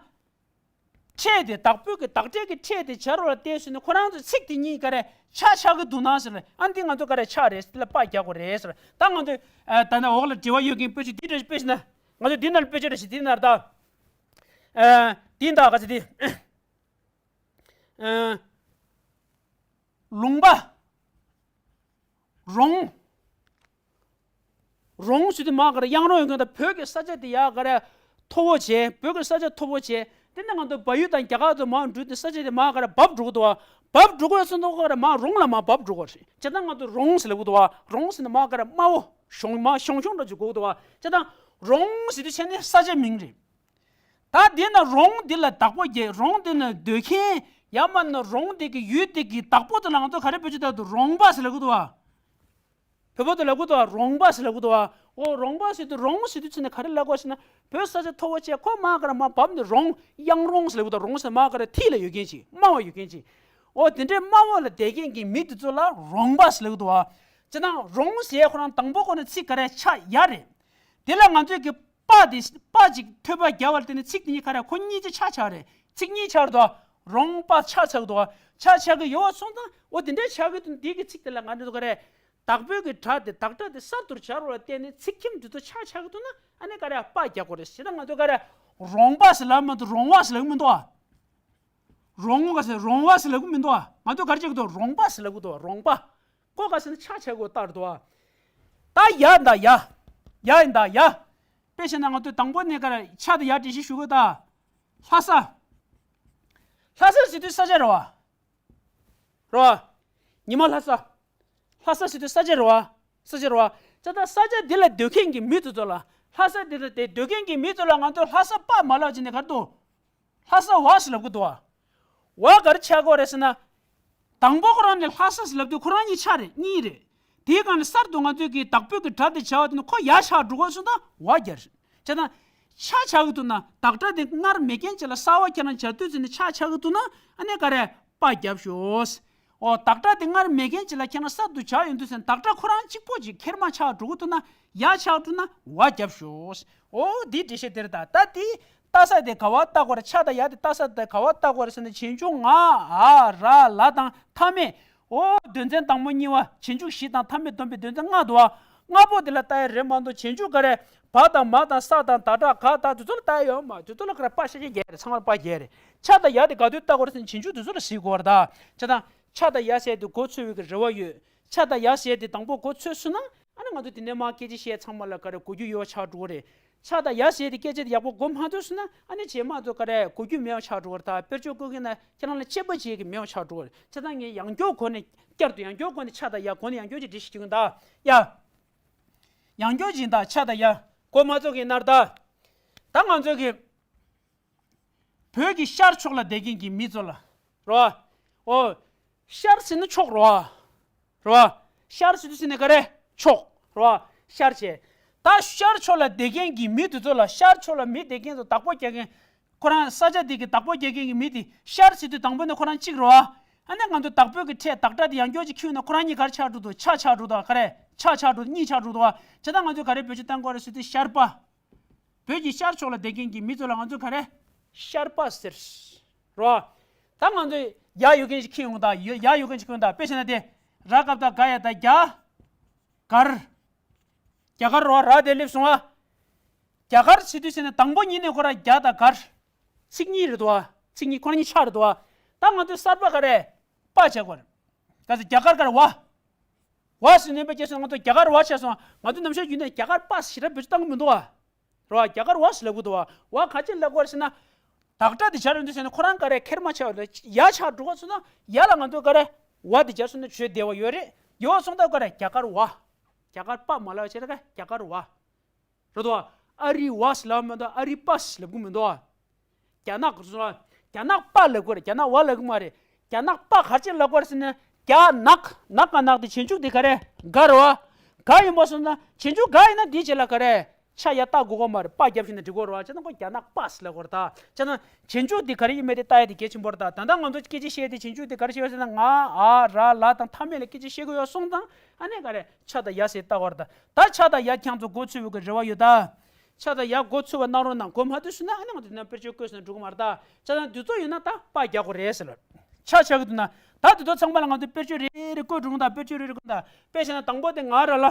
ཕྲད་དེ་བདག་པོའི་གི་བདག་སྒྲའི་གི་ཕྲད་དེ་སྦྱར་བ་ལ་བལྟས་ཟེར་ནས་ཁོ་རང་ཚོ་ཚིག་དེ་གཉིས་ག་རེ་ཆ་ཆགས་ཀྱི་འདུག་ན་ཟེར། ཨ་འདི་ང་ཚོ་ག་རེ་ཆ་རེད་ཟེར་ལ་པ་རྒྱག་དགོས་རེད་ཟེར། ད་ང་ཚོས་ཨ་ད་ནི་འོག་ལ་འབྲེལ་བ་ཡོད་མཁན་དཔེ་ཆ་འདི་འདྲ་དཔེ་ཆ་ན་ང་ཚོ་འདི་ན་དཔེ་ཆ་འདྲ་ཞིག་འདི་ན་ད་ཨ་འདི་ད་ག་ཚོད་འདི་ཨ་ལུང་པ། རོང་། རོང་ཟེར་དུས་མ་ག་རེ་གཡང་རོང་ཡོད་མཁན་དང་བོད་ཀྱི་ས་ཆ་དེ་ཡག་ག་རེ་མཐོ་བོ་བྱས། བོད་ཀྱི་ས་ཆ་མཐོ་བོ་བྱས། དེ་ནས་ང་ཚོ་བལ་ཡུལ་དང་རྒྱ་གར་ཚོ་མར་འགྲུལ་ཏེ་ས་ཆ་དེ་མར་ག་རེ་འབབ་འགྲོ་གི་འདུག་བ། འབབ་འགྲོ་གི་ཡོད་ཚོད་འདུག་ག་རེ་མར་རོང་ལ་མར་འབབ་འགྲོ་གི་རེད། བྱས་ཙང་ང་ཚོ་རོང་ཟེར་ལབ་གི་འདུག་བ། རོང་ཟེར་ན་མར་ག་རེ་དམའ་བོ་གཞོང་མར་གཞོང་གཞོང་འདྲ་ཅིག་གོ་གི་འདུག་བ། བྱས་ཙང་རོང་ཟེར་དུས་བྱས་ནས་ས་ཆ་མིང་རེད། ད་དེ་ན་རོང་དེ་ལ་བདག་པོ་རྒྱག་རོང་དེ་ན་སྡོད་མཁན་ཡང་མིན་ན་རོང་དེ་གི་ཡུལ་དེ་གི་བདག་པོ་དེ་ལ་ང་ཚོ་ག་རེ་བེད་སྤྱོད་བཏང་འདུག་རོང་པ་ཟེར་ལབ་གི་འདུག་བ། བོད་པ་དེ་ལབ་གི་འདུག་བ། རོང་པ་ཟེར་ལབ་གི་འདུག་བ། འོ་རོང་པ་ཟེར་དུས་རོང་ཟེར་དུས་ཚོད་ནས་ག་རེ་ལབ་དགོས་ཟེར་ན། བོད་ས་ཆ་མཐོ་བོ་བྱས་ཁོ་མར་ག་རེ་མར་བབས་ནས་རོང་གཡང་རོང་ཟེར་ལབ་གི་འདུག་རོང་ཟེར་མར་ག་རེ་མཐིལ་ལ་ཡོད་མཁན་ཅིག་དམའ་བ་ཡོད་མཁན་ཅིག་འོ་དེ་འདྲའི་དམའ་བ་ལ་བསྡད་མཁན་གྱི་མི་དེ་ཚོ་ལ་རོང་པ་ཟེར་ལབ་གི་འདུག་བ། བྱས་ཙང་རོང་ཟེར་ཁོ་རང་དང་པོ་ཁོ་ནས་ཚིག་ག་རེ་ཆགས་ཡ་རེད། དེ་ལ་ང་ཚོས་ཀྱི་པ་དེ་པ་ཅིག་ཐོད་པ་རྒྱབ་པ་ལ་བརྟེན་ནས་ཚིག་དེ་གཉིས་ཁ་རེ་ཁོ་གཉིས་ཀྱི་ཆ་ཆགས་རེད། ཚིག་གཉིས་ཆགས་འདུག་རོང་པ་ཆ་ཆགས་འདུག་ཆ་ཆགས་ཀྱི་ཡོད་སོང་ཙང་འོ་དེ་འདྲའི་ཆགས་ཀྱི་འདུག་འདི་གི་ཚིག་དེ་ལ་ང་ཚོས་ག་རེ། བདག་པོའི་གི་སྒྲ་དེ་བདག་སྒྲ་དེ་གསར་དུ་སྦྱར་བ་ལ་བརྟེན་ནས་ཚིག་ཁྱིམ་དེ་ཚོ་ཆ་ཆགས་ཀྱི་འདུག་ན་ཨ་ནི་ག་རེ་པ་རྒྱག་དགོས་རེད། བྱས་ཙང་ང་ཚོས་ག་རེ། རོང་པ་ཟེར་ལབ་མ་འདུག་རོང་བ་ཟེར་ལབ་ཀྱི་མི་འདུག་ཨ། རོང་བ་ཟེར་རོང་བ་ཟེར་ལབ་ཀྱི་མི་འདུག་ཨ། ང་ཚོས་ག་རེ་བྱེད་ཀྱི་འདུག་རོང་པ་ཟེར་ལབ་ཀྱི་འདུག་རོང་པ། ཁོ་ག་ཟེར་ན་ཆ་ཆ་གོ་ལྟར་འདུག་ཨ། ད་ཡ་འདའ་ཡ། ཡ་ཡིན་ད་ཡ། དཔེ་བྱས་ན་ང་ཚོས་དང་པོ་ནས་ག་རེ་ཆ་དང་ཡ་འགྲེལ་བཤད་ཞུ་གི་ད། ལྷ་ས། ལྷ་ས་ཟེར་དུས་ས་ཆ་རེད་བ། རེད་བ། ཉི་མ་ལྷ་ས། ལྷ་ས་ཟེར་དུས་ས་ཆ་རེད་བ། ས་ཆ་རེད་བ། ད་ལྟ་ས་ཆ་འདི་ལ་སྡོད་མཁན་གྱི་མི་དེ་ཚོ་ལ། ལྷ་ས་འདི་ལ་དེ་སྡོད་མཁན་གྱི་མི་ཚོ་ལ་ང་ཚོས་ལྷ་ས་པ་མ་ལབ་བྱས་ནས་ག་རེ་འདུག་ལྷ་ས་བ་ཟེར་ལབ་ཀྱི་འདུག་བ། བ་ག་རེ་ཆགས་ཀྱི་ཡོད་རེད་ཟེར་ན། དང་པོ་ཁོ་རང་ནས་ལྷ་ས་ཟེར་ལབ་དུས་ཁོ་རང་གཉིས་ཆ་རེད་གཉིས་རེད། དེའི་སྒང་ནས་གསར་དུ་ང་ཚོས་ཀྱི་བདག་པོའི་གི་སྒྲ་དེ་བྱ་བ་དེ་ནི་ཁོ་ཡ་ཆགས་འགྲོ་གི་སོང་ཙང་བ་རྒྱག་རེད། བྱས་ཙང་། ཆ་ཆགས་ཀྱི་འདུག་ན་བདག་སྒྲ་དེ་སྔར་མེད་མཁན་ཅིག་ལ་གསར་བ་ཁྱེད་རང་སྦྱར་དུས་ཙམ་ནས་ཆ་ཆགས་ཀྱི་འདུག་ན་ཨ་ནི་ག་རེ་པ་རྒྱབ་ཤོག་འོ་བདག་སྒྲ་དེ་སྔར་མེད་མཁན་ཅིག་ལ་ཁྱེད་རང་གསར་དུ་སྦྱར་ཡོང་དུས་ཙམ་བདག་སྒྲ་ཁོ་རང་གཅིག་པོ་ཅིག་ཁེར་མ་ཆགས་འགྲོ་གི་འདུག་ན་ཡ་ཆགས་འགྲོ་ན་བ་རྒྱབ་ཤོག་འོ་འདི་འགྲེལ་བཤད་དེ་རེད་ད། ད་དེ་ལྟ་ས་དེ་ག་བ་ལྟ་དགོས་རེད། ཆ་དང་ཡ་དེ་ལྟ་ས་དེ་ག་བ་ལྟ་དགོས་རེད་ཟེར་ན་རྗེས་འཇུག་ང་ཨ་ར་ལ་དང་མཐའ་མེད། ཨོ། དོན་ཚན་དང་པོ་གཉིས་པ་རྗེས་འཇུག་བཞི་དང་མཐའ་མེད་སྡོམ་པའི་དོན་ཚན་ལྔ་འདུག་བ། ལྔ་པོ་དེ་ལ་ལྟ་ཡ་རེད་མ་གཏོགས་རྗེས་འཇུག་ག་རེ། བ་དང་མ་དང་ས་དང་ད་དྲག་ག་ད་དེ་ཚོ་ལ་ལྟ་ཡ་ཡོད་མ། དེ་ཚོ་ལ་ག་རེ་པ་ཤ་ཤ་རྒྱག་རེད། ཚང་མར་པ་རྒྱག་རེད། ཆ་དང་ཡ་དེ་ག་དུས་ལྟ་དགོས་རེད་ཟེར་ན་རྗེས་འཇུག་དེ་ཚོ་ལ་གཟིགས་དགོས་རེད་ད། ཆ་དང་ཆ་དང་ཡ་ཟེར་དེ་གོ་ཚོད་པའི་གི་རེ་བ་ཡོད། ཆ་དང་ཡ་ཟེར་དེ་དང་པོ་གོ་ཚོད་སོང་ན་ཨ་ནི་ང་ཚོ་དེ་ནས་མ་སྐད་ཆ་བཤད་ཚང་མ་ལ་ག་རེ་གོ་རྒྱུ་ཡོད་ཆགས་འགྲོ་གི་རེད། ཆ་དང་ཡ་ཟེར་དེ་སྐད་ཆ་དེ་ཡག་པོ་གོ་མ་ཐུབ་སོང་ན་ཨ་ནི་རྗེས་མ་ཚོ་ག་རེ་གོ་རྒྱུ་མེད་པ་ཆགས་འགྲོ་གི་རེད་ད། དཔེར་བརྗོད་བཀོད་མཁན་ན་ཁྱེད་རང་ལ་དཔྱད་པ་བྱེད་ཀྱི་མེད་པ་ཆགས་འགྲོ་གི་རེད། བྱས་ཙང་ངས་ཡང་བསྐྱར་གོ་ནས་བསྐྱར་དུ་ཡང་བསྐྱར་གོ་ནས་ཆ་དང་ཡ་གོ་ནས་ཡང་བསྐྱར་ཅིག་འགྲེལ་བཤད་ཞུ་གི་ཡིན་ད། ཡ། ཡང་བསྐྱར་ཅིག་ཡིན་ད། ཆ་དང་ཡ་གོ་མ་ཚོར་གི་ན་ར་ད། ད་ང་ཚོ་གི་བོད་ཀྱི་ཤར་ཕྱོགས་ལ་བསྡད་མཁན་གྱི་མི་ཚོ་ལ། རེད་བ། ཨོ། ཤར་ཟེར་ན་ཕྱོགས་རེད་བ། རེད་བ། ཤར་ཟེར་དུས་ཟེར་ན་ག་རེ། ཕྱོགས། རེད་བ། ཤར་བྱས། ད་ཤར་ཕྱོགས་ལ་བསྡད་མཁན་གྱི་མི་དེ་ཚོ་ལ་ཤར་ཕྱོགས་ལ་མི་བསྡད་མཁན་ཚོ་བདག་པོ་རྒྱག་མཁན། ཁོ་རང་ས་ཆ་དེ་གི་བདག་པོ་རྒྱག་མཁན་གྱི་མི་དེ་ཤར་ཟེར་དུས་དང་པོ་ནས་ཁོ་རང་གཅིག་རེད་བ། ཨ་ནི་ང་ཚོ་བདག་པོའི་གི་ཕྲད་བདག་སྒྲ་དེ་ཡང་བསྐྱར་ཅིག་ཁྱོད་ན་ཁོ་རང་གཉིས་ག་རེ་ཆགས་འགྲོ་འདུག་ཆ་ཆགས་འགྲོ་འདུག་ག་རེ། ཆ་ཆགས་འགྲོ་གཉིས་ཆགས་འགྲོ་འདུག་བ། བྱས་ཙང་ང་ཚོས་ག་རེ་བེད་སྤྱོད་བཏང་དགོས་རེད་ཟེར་དུས་ཤར་པ། བོད་ཀྱི་ཤར་ཕྱོགས་ལ་བསྡད་མཁན་གྱི་མི་ཚོ་ལ་ང་ཚོས་ག་རེ། ཤར་པ་ཟེར། རོ། ད་ང་ཚོས་ཡ་ཡོད་མཁན་ཞིག་ཁྱེར་ཡོང་ད། ཡ་ཡ་ཡོད་མཁན་ཞིག་ཁྱེར་ཡོང་ད། དཔེ་བྱས་ན་དེ། ར་སྐབས་ད་ག་ཡ་ད་རྒྱ། གར། རྒྱ་གར་རོ་ར་དེ་སླེབས་སོང་ཨ། རྒྱ་གར་ཟེར་དུས་ཟེར་ན་དང་པོ་ཉིད་ནས་ཁོ་ར་རྒྱ་དང་གར། ཚིག་གཉིས་རེད་དོ་ཨ། ཚིག་གཉིས་ཁོ་ར་གཉིས་ཆ་རེད་དོ་ཨ། ད་ང་ཚོས་གསར་པ་ག་རེ། པ་བྱ་དགོས་རེད། ག་ཚོད་རྒྱ་གར་ག་རེ་བ། བ་ཟེར་ནས་པ་སྐྱེས་སོང་། ང་ཚོ་རྒྱ་གར་བ་ཆགས་སོང་། ང་ཚོ་ནམ་ཞག་རྒྱུན་ནས་རྒྱ་གར་པ་ཞེ་དྲག་བེད་སྤྱོད་བཏང་གི་མི་འདུག་བ། རེད་བ། རྒྱ་གར་བ་ཞེས་ལབ་གི་འདུག་བ། བ་ག་ཅི་ལབ་དགོས་རེད་ཟེར་ན། བདག་སྒྲ་དེ་སྦྱར་ཡོང་དུས་ཟེར་ན་ཁོ་རང་ག་རེ་ཁེར་མ་ཆགས་པ་ལ་ཡ་ཆགས་འགྲོ་ག་ཚོད་ན་ཡ་ལ་ང་ཚོ་ག་རེ། བ་དེ་སྦྱར་སོང་ན་བརྗོད་བདེ་བ་ཡོད་རེད། ཡོད་སོང་ད་ག་རེ་རྒྱ་གར་བ། རྒྱ་གར་པ་མ་ལབ་བྱས་ད་ག་རྒྱ་གར་བ། རེད་དོ། ཨ་རི་བ་ཞེས་ལབ་མི་འདུག་ཨ་རི་པ་ཞེས་ལབ་གི་མི་འདུག་རྒྱ་ནག་གི་སོང་ལ། རྒྱ་ནག་པ་ལབ་དགོས་རེད། རྒྱ་ནག་བ་ལབ་གི་མ་རེད། རྒྱ་ནག་པ་ག་ཅི་ལབ་དགོས་རེད་ཟེར་ན། རྒྱ་ནག་ནག་ག་ནག་དེ་རྗེས་འཇུག་དེ་ག་རེ། ག་རེད་བ། ག་ཡིན་པ་སོང་ན་རྗེས་འཇུག་ག་ཡིན་ན་དེའི་རྗེས་ལ་ག་རེ། ཆ་ཡ་བཏགས་དགོས་གོ་མ་རེད། པ་རྒྱབ་བཞིན་ན་འགྲིག་གོ་རེད་བ། བྱས་ན་ཁོ་རྒྱ་ནག་པ་ཞེས་ལབ་དགོས་རེད་ད། བྱས་ན་རྗེས་འཇུག་དེ་ག་རེ་ཡིན་མེད་དེ་ལྟ་ཡ་དེ་གལ་ཆེན་པོ་རེད་ད། ད་ལྟ་ང་ཚོ་སྐད་ཆ་བཤད་དེ་རྗེས་འཇུག་དེ་ག་རེ་བཤད་ཟེར་ན་ང་ཨ་ར་ལ་དང་མཐའ་མེད་ལ་སྐད་ཆ་བཤད་གི་ཡོད་སོང་ཙང་ཨ་ནི་ག་རེ་ཆ་དང་ཡ་ཟེར་ལྟ་བར་ད། ད་ཆ་དང་ཡ་ཁྱེད་ཚོ་མགོ་ཚོས་པའི་གི་རེ་བ་ཡོད་ད། ཆ་དང་ཡ་མགོ་ཚོས་པ་གནང་རོགས་གནང་། མགོ་མ་ཚོས་སོང་ན་ཨ་ནི་ང་ཚོ་ནང་དཔེར་བརྗོད་བཀོད་སོང་ན་འགྲིག་གི་མ་རེད་ད། ཆ་དང་དེ་ཚོ་ཡོད་ན་ད་པ་རྒྱག་དགོས་རེད་ཟེར་ལ། ཆ་ཆགས་གི་འདུག་ན་ད་དེ་ཚོ་ཚང་མ་ལ་ང་ཚོ་དཔེར་བརྗོད་རེ་རེ་བཀོད་འགྲོ་གི་ད། དཔེར་བརྗོད་རེ་རེ་བཀོད་ད། དཔེ་བྱས་ན་དང་པོ་དེ་ང་ར་ལ།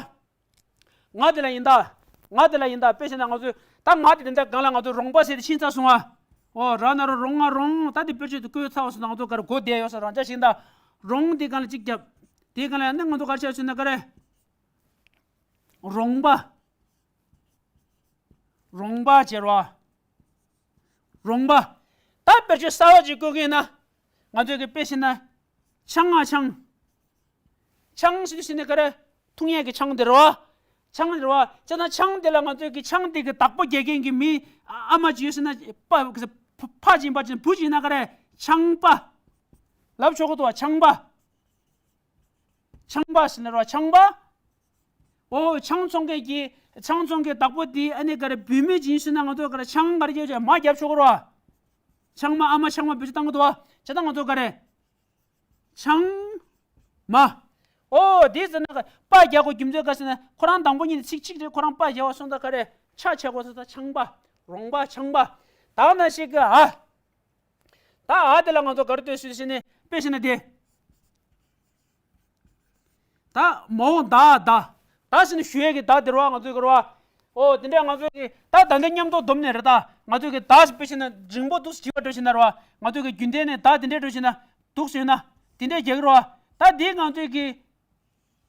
ང་དེ་ལ་ཡིན་ད། ང་དེ་ལ་ཡིན་ད། དཔེ་བྱས་ན་ང་ཚོས་ད་ང་དེ་དེ་འདྲ་སྒང་ལ་ང་ཚོ་རོང་པ་ཟེར་དེ་ཕྱིན་ཚར་སོང་ཨ། ཨོ་ར་ན་རོ་རོང་ང་རོང་། ད་དེ་དཔེར་བརྗོད་དེ་བཀོད་ཚར་བ་སོང་ད་ང་ཚོ་ག་རེ་གོ་བསྡད་ཡོད་ས་རང་ཅག་ཞིག་ཡིན་ད། རོང་དེ་སྒང་ལ་གཅིག་རྒྱབ། དེའི་སྒང་ལ་ཡང་ན་ང་ཚོ་ག་རེ་བྱས་སོང་ན་ག་རེ། རོང་པ། རོང་པ་ཟེར་བ། རོང་པ། ད་དཔེར་བརྗོད་གསར་བ་ཅིག་བཀོད་ཀྱི་ཡིན་ན། ང་ཚོས་ཀྱི་དཔེ་བྱས་ན། ཆང་ང་ཆང་། ཆང་ཟེར་དུས་ཟེར་ནས་ག་རེ། འཐུང་ཡས་ཀྱི་ཆང་དེ་རེད་བ། ཆང་རེད་བ། བྱས་ན་ཆང་དེ་ལ་ང་ཚོས་ཀྱི་ཆང་དེ་གི་བདག་པོ་རྒྱག་མཁན་གྱི་མི་ཨ་མ་ཅིག་ཡོད་ཟེར་ན། པ་ཕ་ཅིག་ཡིན་པ་ཅིག་བུ་ཅིག་ཡིན་ན་ག་རེ། ཆང་པ། ལབ་ཆོག་གི་འདུག་བ། ཆང་པ། ཆང་པ་ཟེར་ནས་རེད་བ། ཆང་པ། ཨོ། ཆང་འཚོང་མཁན་གྱི། ཆང་འཚོང་མཁན་བདག་པོ་དེ་ཨ་ནི་ག་རེ། བུད་མེད་ཅིག་ཡིན་ཟེར་ན་ང་ཚོ་ག་རེ། ཆང་ག་རེ་རྒྱག་ཆོག་མ་རྒྱབ་ཆོག་གི་རེད་བ། ཆང་མ། ཨ་མ་ཆང་མ་བེད་སྤྱོད་བཏང་གི་འདུག་བ། བྱས་ཙང་ང་ཚོ་ག་རེ། ཆང་མ། ཨོ། དེ་ཟེར་ན་ག་པ་རྒྱག་དགོས་རྒྱུ་མཚན་ག་ཟེར་ན། ཁོ་རང་དང་པོ་ཉིད་ནས་ཚིག་གཅིག་རེད། ཁོ་རང་པ་རྒྱག་པ་སོང་ཙང་ག་རེ། ཆ་ཆ་དགོས་སོང་ཙང་ཆང་པ། རོང་པ། ཆང་པ། ད་ནང་བཞིན་གྱི་ཨ། ད་ཨ་དེ་ལ་ང་ཚོ་ག་རེ་ལྟོས་ཞུས་ཟེར་ནས། དཔེ་བྱས་ན་དེ། ད་མ་འོངས་བདག་བདག་ད་ཟེར་ནས་ཞུ་ཡས་ཀྱི་བདག་དེ་རེད་བ། ང་ཚོའི་གི་རེད་བ། ཨོ། དེ་འདྲ་ང་ཚོའི་གི་ད་ད་འདི་མཉམ་དུ་བསྡོམས་ནས་རེད། ད་ང་ཚོའི་གི་བདག་ཟེར་དཔེ་བྱས་ན་འབྲིང་པོ་འདུག་སེ་བྱེད་པ་འགྲོ་བྱེད་ན་རེད་བ། ང་ཚོའི་གི་རྒྱུན་ལྡན་ནས་བདག་དེ་འདྲ་འགྲོ་བྱེད་ན། འདུག་སེ་ཡོད་ན། དེ་འདྲ་རྒྱག་གི་རེད་བ། ད་འདི་ང་ཚོའི་གི་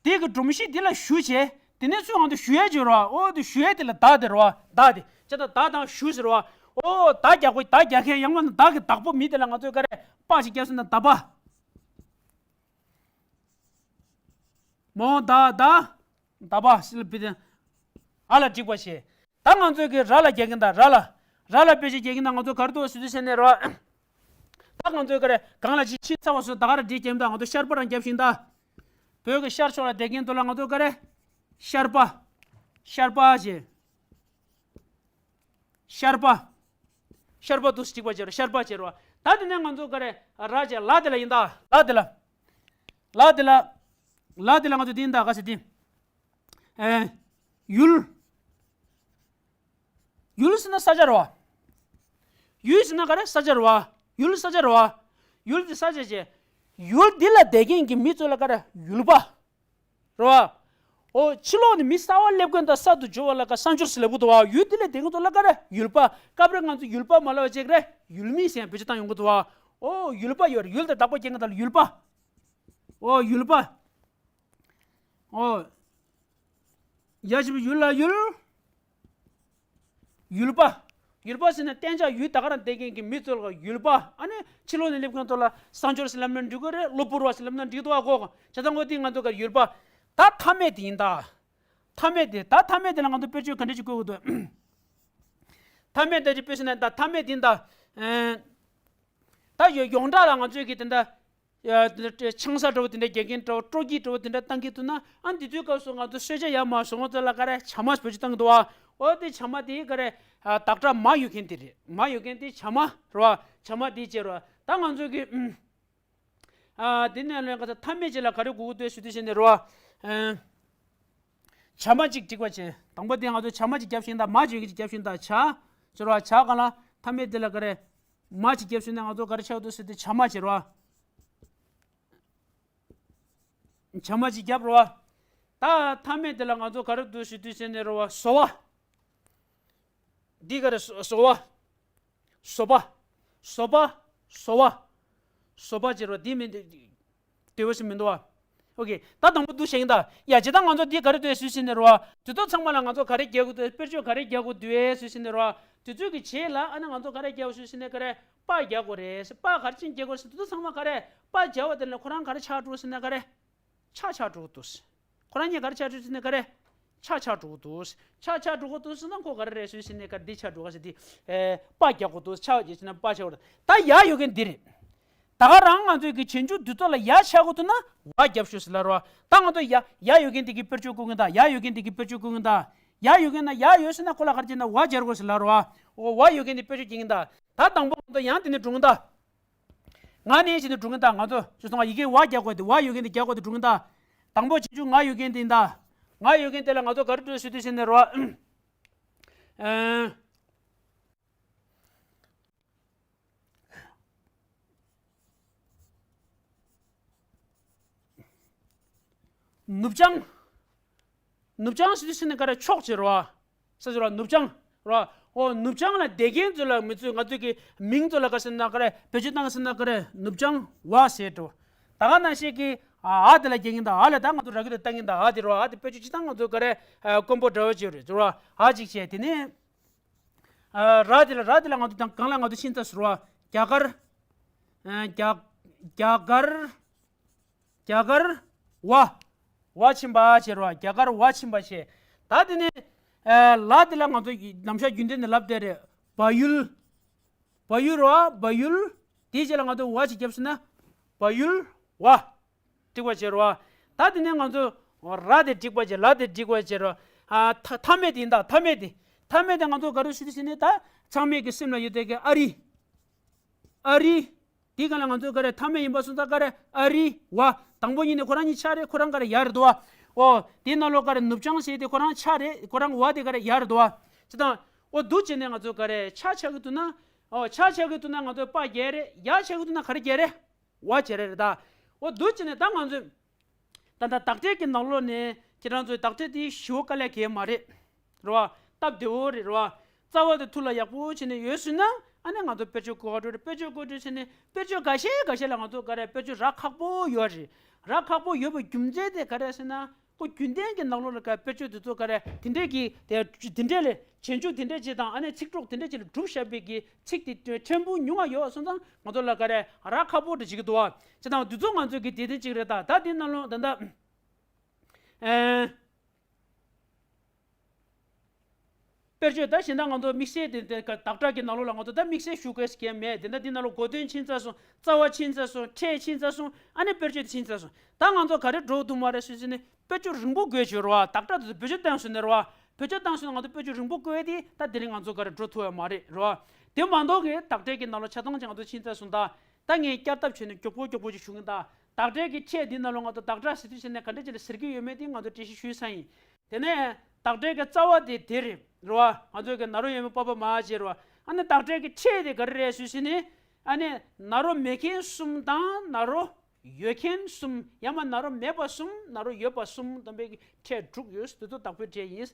དེ་གི་སྒྲོམ་གཞི་འདི་ལ་ཞུ་བྱས། དེ་ནས་ཚུར་ང་ཚོ་ཞུ་ཡས་བྱོས་རོགས། ཨོ། དེ་ཞུ་ཡས་དེ་ལ་བདག་དེ་རོགས། བདག་དེ་བྱས་ད་བདག་དང་ཞུ་ཟེར་རོགས། ཨོ། བདག་རྒྱག་པ། བདག་རྒྱག་མཁན་ཡང་མིན་ན་བདག་གི་བདག་པོ་མི་དེ་ལ་ང་ཚོས་ག་རེ། པ་ཞིག་རྒྱབ་ཟེར་ན་བདག་པ། མ་འོངས་བདག་བདག་བདག་པ་ཟེར་ལ་བི་དེ། ཨ་ལ་འགྲིག་པ་བྱས། ད་ང་ཚོས་གི་ར་ལ་རྒྱག་གིན་ད། ར་ལ། ར་ལ་དཔེ་ཆ་རྒྱག་གིན་ད། ང་ཚོ་ག་རེ་འདུག་ཟེར་དུས་ཟེར་ནས་རོགས། ད་ང་ཚོས་ག་རེ། གང་ལ་ཅིག་ཕྱིན་ཚར་བ་སོང་། ད་ག་རེ་འགྲིག་རྒྱབ་ད། ང་ཚོ་ཤར་པ་རང་རྒྱབ་བཞིན་ད། བོད་ཀྱི་ཤར་ཕྱོགས་ལ་བསྡད་མཁན་དེ་ལ་ང་ཚོ་ག་རེ། ཤར་པ། ཤར་པ་བྱས། ཤར་པ། ཤར་པ་འདུག་སེ་གཅིག་པ་བྱས་རོགས། ཤར་པ་བྱས་རོགས། ད་དེ་ནས་ང་ཚོ་ག་རེ། ར་བྱས། ལ་དེ་ལ་ཡིན་ད། ལ་དེ་ལ། ལ་དེ་ལ། ལ་དེ་ལ་ང་ཚོ་དེ་ཡིན་ད། ག་ཟེར་དེ། ཨེ། ཡུལ། ཡུལ་ཟེར་ན་ས་ཆ་རེད་བ། ཡུལ་ཟེར་ན་ག་རེ། ས་ཆ་རེད་བ། ཡུལ་ས་ཆ་རེད་བ། ཡུལ་དེ་ས་ཆ་བྱས། ཡུལ་འདི་ལ་བསྡད་མཁན་གྱི་མི་ཚོ་ལ་ག་རེ། ཡུལ་པ། རེད་བ། ཨོ། ཕྱི་ལོགས་ནས་མི་གསར་པ་སླེབས་མཁན་དང་གསར་དུ་འབྱོར་བ་ལ་ག་གསར་འབྱོར་ཟེར་ལབ་གི་འདུག་བ། ཡུལ་འདི་ལ་བསྡད་མཁན་ཚོ་ལ་ག་རེ། ཡུལ་པ། སྐབས་རེ་ང་ཚོ་ཡུལ་པ་མ་ལབ་པ་ཅིག་རེད། ཡུལ་མི་ཟེར་ཡང་བེད་སྤྱོད་བཏང་ཡོང་གི་འདུག་བ། ཨོ། ཡུལ་པ་ཡོད་རེད། ཡུལ་དང་བདག་པོ་རྒྱག་མཁན་དེ་ལ་ཡུལ་པ། ཨོ། ཡུལ་པ། ཨོ། ཡ་ཞབས་ཀྱུ་ཡུ་ལ་ཡུལ། ཡུལ་པ། ཡུལ་པ་ཟེར་ན་གཏན་འཇགས་ཡུལ་ད་ག་རང་བསྡད་མཁན་གྱི་མི་ཚོ་ལ་ཡུལ་པ། ཨ་ནི་ཕྱི་ལོགས་ནས་སླེབས་མཁན་ཚོ་ལ་གསར་འབྱོར་ཟེར་ལབ་ན་འགྲིག་གི་རེད། གློ་བུར་བ་ཟེར་ལབ་ན་འགྲིག་འདུག་ཨ། གོ་གོ། བྱས་ཙང་ངོ་དེ་ང་ཚོ་ག་ཡུལ་པ། ད་མཐའ་མེད་དེ་ཡིན་ད། མཐའ་མེད་དེ། ད་མཐའ་མེད་དེ་ལ་ང་ཚོ་དཔེ་བརྗོད་ག་འདྲ་ཅིག་བཀོད་དགོས་འདུག་མཐའ་མེད་དེ་ཅིག་དཔེ་བཤད་ན། ད་མཐའ་མེད་དེ་ཡིན་ད། ཨེ། ད་ཡོ་ཡོངས་གྲགས་ལ་ང་ཚོས་ཀྱི་དེ་འདྲ། ཡ། ཆང་ས་འདྲ་བོ་དེ་འདྲ་རྒྱག་མཁན་འདྲ་བོ། སྤྲོ་སྐྱིད་འདྲ་བོ་དེ་འདྲ་བཏང་གི་འདུག་ན། ཨ། འདི་དུས་སྐབས་སུ་ང་ཚོ་གསོལ་ཇ་ཡར་མར་བཟོ་མཁན་ཚོ་ལ་ག་རེ། ཇ་མ་བེད་སྤྱོད་བཏང་གི་འདུག་བ། ཨོ། དེ་ཇ་མ་དེ་ག་རེ། ཨ། བདག་སྒྲ་མ་ཡོད་མཁན་དེ་རེད། མ་ཡོད་མཁན་དེ་ཇ་མ་རེད་བ། ཇ་མ་དེ་བྱས་རེད་བ། ད་ང་ཚོ་གི། ཨ། དེ་ནས་ལོན་ག་ས་མཐའ་མེད་ཅིག་ལ་ག་རེ་དགོས་ཀྱི་འདུག་ཞུ་དུས་ཟེར་ནས་རེད་བ། ཨ། ཇ་མ་གཅིག་སྒྲིག་པ་བྱས། དང་པོ་དེ་ང་ཚོ་ཇ་མ་གཅིག་རྒྱབ་བཞིན་ད། མ་བརྗོད་མཁན་གཅིག་རྒྱབ་བཞིན་ད། ཇ་ཟེར་བ། ཇ་ག་ལ་མཐའ་མེད་དེ་ལ་ག་རེ། མ་གཅིག་རྒྱབ་བཞིན་ད། ང་ཚོ་ག་རེ་ཆགས་འདུག་ཟེར་དུས་ཇ་མ་བྱས་རེད་བ། ཇ་མ་གཅིག་རྒྱབ་རེད་བ། ད་མཐའ་མེད་དེ་ལ་ང་ཚོ་ག་རེ་འདུག་ཞུ་དུས་ཟེར་ནས་རེད་བ། བཟོ་བ། འདི་ག་རེ། བཟོ་བ། བཟོ་པ། བཟོ་པ། བཟོ་བ། བཟོ་པ་བྱས་རེད་བ། འདི་མི་འདི། འདོད་པ་ཞིག་མི་འདུག་བ། ཨོ་ཀེ། ད་དང་པོ་འདུག་བཤད་ཡིན་ད། ཡ། ཇི་ལྟར་ང་ཚོ་འདི་ག་རེ་འདོད་ཞུས་ཟིན་ནས་རེད་བ། དུས་ཚོད་ཚང་མ་ལ་ང་ཚོ་ག་རེ་རྒྱག་དགོས་འདུག་དཔེར་བརྗོད་ག་རེ་རྒྱག་དགོས་འདུག་ཨེ་ཞུས་ཟིན་ནས་རེད་བ། དུས་ཚོད་ཀྱི་རྗེས་ལ་ཨ་ནི་ང་ཚོ་ག་རེ་རྒྱག་དགོས་ཞུས་ཟིན་ནས་ག་རེ། པ་རྒྱག་དགོས་རེད། པ་ག་རེ་ཅིག་རྒྱག་དགོས་ཟེར། དུས་ཚོད་ཚང་མ་ག་རེ། པ་རྒྱག་པ་དེ་ལ་ཁོ་རང་ག་རེ་ཆགས་འགྲོ་ཟེར་ན་ག་རེ། ཆ་ཆགས་འགྲོ་གི་འདུག་ཁོ་རང་གཉིས་ག་རེ་ཆགས་འགྲོ་ཟེར་ན་ག་རེ། ཆ་ཆགས་འགྲོ་གི་འདུག་ཆ་ཆགས་འགྲོ་གི་འདུག་ཟེར་ན་ཁོ་ག་རེ་རེད་ཞུས་ཟིན་ནས་ག་རེ། འདི་ཆགས་འགྲོ་ག་ཟེར། འདི། ཨེ། པ་རྒྱག་དགོས་འདུག་ཆ་ཡོད་ཟེར་ན་པ་ཆགས་དགོས་རེད། ད་ཡ་ཡོད་མཁན་འདི་རེད། ད་ག་རང་ང་ཚོའི་གི་རྗེས་འཇུག་འདི་ཚོ་ལ་ཡ་ཆགས་དགོས་འདུག་ན་བ་རྒྱབ་ཤོག་ཟེར་ལབ་རེད་བ། ད་ང་ཚོ་ཡ། ཡ་ཡོད་མཁན་འདི་གི་དཔེར་བརྗོད་བཀོད་མཁན་ད། ཡ་ཡོད་མཁན་འདི་གི་དཔེར་བརྗོད་བཀོད་མཁན་ད། ཡ་ཡོད་མཁན་ན། ཡ་ཡོད་ཟེར་ན་ཁོ་ལ་ག་རེ་བྱས་ན་བ་སྦྱར་དགོས་ཟེར་ལབ་རེད་བ། འོ། བ་ཡོད་མཁན་འདི་དཔེར་བརྗོད་བྱེད་མཁན་ད། ད་དང་པོ་ང་ཚོ་ཡང་དེ་ནས་འགྲོ་མཁན་ད། ང་ནས་བྱས་ནས་འགྲོ་མཁན་ད། ང་ཚོ་ཅི་སོང་བ། ཡི་གེ་བ་རྒྱག་དགོས་དེ། བ་ཡོད་མཁན་དེ་རྒྱག་དགོས་དེ་འགྲོ་མཁན་ད། དང་པོ་རྗེས་འཇུག་ང་ཡོད་མཁན་དེ་ཡིན་ད། ང་ཡོད་མཁན་དེ་ལ་ང་ཚོ་ག་རེ་འགྲོ་ཞུ་དུས་ཟེར་ནས་རེད་བ། ཨ། ནུབ་བྱང་། ནུབ་བྱང་ཞུ་དུས་ཟེར་ནས་ག་རེ། ཕྱོགས་ཀྱི་རེད་བ། ས་ཟེར་བ། ནུབ་བྱང་རེད་བ། འོ། ནུབ་བྱང་ལ་བསྡད་མཁན་ཚོ་ལ། མི་ཚོས་ང་ཚོས་ཀྱི་མིང་ཚོ་ལ་ག་ཟེར་ན་ག་རེ། བེད་སྤྱོད་བཏང་ཟེར་ན་ག་རེ། ནུབ་བྱང་བ་ཟེར་འགྲོ། ད་ག་ནང་བཞིན་གྱི་ཨ། འ་དེ་ལ་རྒྱག་མཁན་ད། འ་ལ་ད་ང་ཚོ་ར་གི་དེ་བཏང་མཁན་ད། འ་དེ་རེད་བ། འ་དེ་དཔེར་བརྗོད་ཅིག་ད་ང་ཚོ་ག་རེ། ཨ། དཀོན་པོ་འདྲ་བོ་ཅིག་རེད་ཟེར་བ། འ་ཅིག་བྱས། དེ་ནས། ཨ། ར་དེ་ལ། ར་དེ་ལ་ང་ཚོ་དང་གང་ལ་ང་ཚོ་ཕྱིན་ཚར་ཟེར་བ། རྒྱ་གར། ཨ། རྒྱ། རྒྱ་གར། རྒྱ་གར་བ། བ་ཕྱིན་པ་བྱས་རེད་བ། རྒྱ་གར་བ་ཕྱིན་པ་བྱས། ད་དེ་ནས། ཨ། ལ་དེ་ལ་ང་ཚོ་ནམ་ཞག་རྒྱུན་ལྡན་ནས་ལབ་བསྡད་རེད། བ་ཡུལ། བ་ཡུལ་རེད་བ། བ་ཡུལ། དེའི་རྗེས་ལ་ང་ཚོ་བ་ཅིག་བརྒྱབ་སོང་ན། བ་ཡུལ་བ། འགྲིག་པ་བྱས་རེད་བ། ད་དེ་ནས་ང་ཚོ་ར་དེ་འགྲིག་པ་བྱས། ལ་དེ་འགྲིག་པ་བྱས་རེད་བ། ཨ། མཐའ་མེད་དེ་ཡིན་ད། མཐའ་མེད་དེ། མཐའ་མེད་དེ་ང་ཚོ་ག་རེ་ཞུ་དུས་ཟེར་ན། ད་ཚང་མས་ཀྱི་སེམས་ལ་ཡོད་དེ་གི་ཨ་རི། ཨ་རི། དེའི་སྒང་ལ་ང་ཚོ་ག་རེ། མཐའ་མེད་ཡིན་པ་སོང་ཙང་ག་རེ། ཨ་རི་བ། དང་པོ་ཉིད་ནས་ཁོ་རང་གཉིས་ཆ་རེད། ཁོ་རང་ག་རེ། ཡ་རེད་དོ། འོ། དེའི་ནང་ལོགས་ག་རེ། ནུབ་བྱང་ཟེར་དེ་ཁོ་རང་ཆ་རེད། ཁོ་རང་བ་དེ་ག་རེ། ཡ་རེད་དོ། བྱས་ཙང་། འོ། འདུག་བྱས་ནས་ང་ཚོ་ག་རེ། ཆ་ཆགས་ཀྱི་འདུག་ན། འོ། ཆ་ཆགས་ཀྱི་འདུག་ན་ང་ཚོ་པ་རྒྱག་རེད། ཡ་ཆགས་ཀྱི་འདུག་ན་ག་རེ་རྒྱག་རེད། བ་བྱས་རེད་ད། འོ། འདུག་བྱས་ནས་ད་ང་ཚོས། ད་ལྟ་བརྡ་སྤྲོད་ཀྱི་ནང་ལོགས་ནས་ཁྱེད་རང་ཚོའི་བརྡ་སྤྲོད་དེ་ཞེ་པོ་དཀའ་ལས་ཁེལ་མ་རེད། རེད་བ། སྟབས་བདེ་བོ་རེད། རེད་བ། རྩ་བ་དེ་ཐུགས་ལ་ཡག་པོ་བྱས་ནས་ཡོད་སོང་ན། ཨ་ནི་ང་ཚོ་དཔེར་བརྗོད་བཀོད་ག་འགྲོ་རེད། དཔེར་བརྗོད་བཀོད་འགྲོ་བྱས་ནས། དཔེར་བརྗོད་འགའ་ཤས་འགའ་ཤས་ལ་ང་ཚོ་ག་རེ། དཔེར་བརྗོད་རག་ཁག་པོ་ཡོད་རེད། རག་ཁག་པོ་ཡོད་པའི་རྒྱུ་མཚན་དེ་ག་རེ་ཟེར་ན། ཁོ་རྒྱུན་ལྡན་གྱི་ནང་ལོགས་ལ་ག་རེ། དཔེར་བརྗོད་དེ་ཚོ་ག་རེ། དེ་འདྲས་ཀྱི་དེ་དེ་འདྲས་ལས། རྗེས་འཇུག་དེ་འདྲས་ཅིག་དང་། ཨ་ནི་ཚིག་གྲོགས་དེ་འདྲས་ཅིག་ལ་གྲུབ་བཞག་པའི་གི་ཚིག་དེ་ཕྲན་བུ་ཉུང་བ་ཡོད་པ་སོང་ཙང་། ང་ཚོ་ལ་ག་རེ། རག་ཁག་པོ་འདྲ་བྱེད་ཀྱི་འདུག་བ། བྱས་ཙང་འདི་ཚོ་ང་ཚོ་གི་དེ་དེ་གཅིག་རེད་ད། ད་དེ་ནང་ལོགས་ད་ལྟ། ཨེ། དཔེར་བརྗོད་ད་གཞན་དག་ང་ཚོ་དམིགས་བསལ་དེ་དེ་བརྡ་སྤྲོད་ཀྱི་ནང་ལོགས་ལ་ང་ཚོ་ད་དམིགས་བསལ་ཞུ་དགོས་ཀྱི་མེད། དེ་འདྲ་འདི་ནང་ལོགས་གོ་དོན་ཕྱིན་ཚར་སོང་། རྩ་བ་ཕྱིན་ཚར་སོང་། ཕྲད་ཕྱིན་ཚར་སོང་། ཨ་ནི་དཔེར་བརྗོད་དེ་ཕྱིན་ཚར་སོང་། ད་ང་ཚོ་ག་རེ་འགྲོ་འདུག་མ་རེད་ཟེར་ཟེར་ནས། དཔེར་བརྗོད་རིང་པོ་དགོས་བྱུང་རེད་བ། བརྡ་སྤྲོད་དེ་ཚོ་བེད་སྤྱོད་བཏང་སོང་ནས་རེད་བ། བེད་སྤྱོད་བཏང་སོང་ན་ང་ཚོ་དཔེར་བརྗོད་རིང་པོ་བཀོད་དེ། ད་དེ་རིང་ང་ཚོ་ག་རེ་འགྲོ་ཐུབ་ཡ་མ་རེད། རེད་བ། དེ་མ་གཏོགས་ཀྱི་བརྡ་སྤྲོད་ཀྱི་ནང་ལོགས་ཆ་ཚང་ཅིག་ང་ཚོ་ཕྱིན་ཚར་སོང་ད། ད་ངས་བསྐྱར་ལྡབ་བྱས་ནས་མགྱོགས་པོ་མགྱོགས་པོ་ཅིག་ཞུ་གི་ཡིན་ད། བརྡ་སྤྲོད་ཀྱི་ཕྲད་འདི་ནང་ལོགས་ང་ཚོ་བརྡ་སྤྲོད་ཟེར་དུས་ཟེར་ནས་ག་འདྲ་ཅིག་ལ་ཟེར་གྱི་ཡོད་མེད་དེ་ང་ཚོ་འགྲེལ་བཤད་ཞུས་ཚར་ཡིན། དེ་ནས་བརྡ་སྤྲོད་ཀྱི་རྩ་བ་དེ་དེ་རེད། རེད་བ། ང་ཚོ་གི་ན་རོ་ཡོད་མེད་པ་ཕབ་པ་མ་བྱས། རེད་བ། ཨ་ནི་བརྡ་སྤྲོད་ཀྱི་ཕྲད་དེ་ག་རེ་རེད་ཟེར་ཟེར་ནས། ཨ་ནི་ན་རོ་མེད་མཁན་གསུམ་དང་ན་རོ་ཡོད་མཁན་གསུམ། ཡང་མ་ན་རོ་མེད་པ་གསུམ། ན་རོ་ཡོད་པ་གསུམ་བསྡོམས་པའི་གི་ཕྲད་དྲུག་ཡོད། དེ་ཚོ་བདག་པོའི་ཕྲད་ཡིན།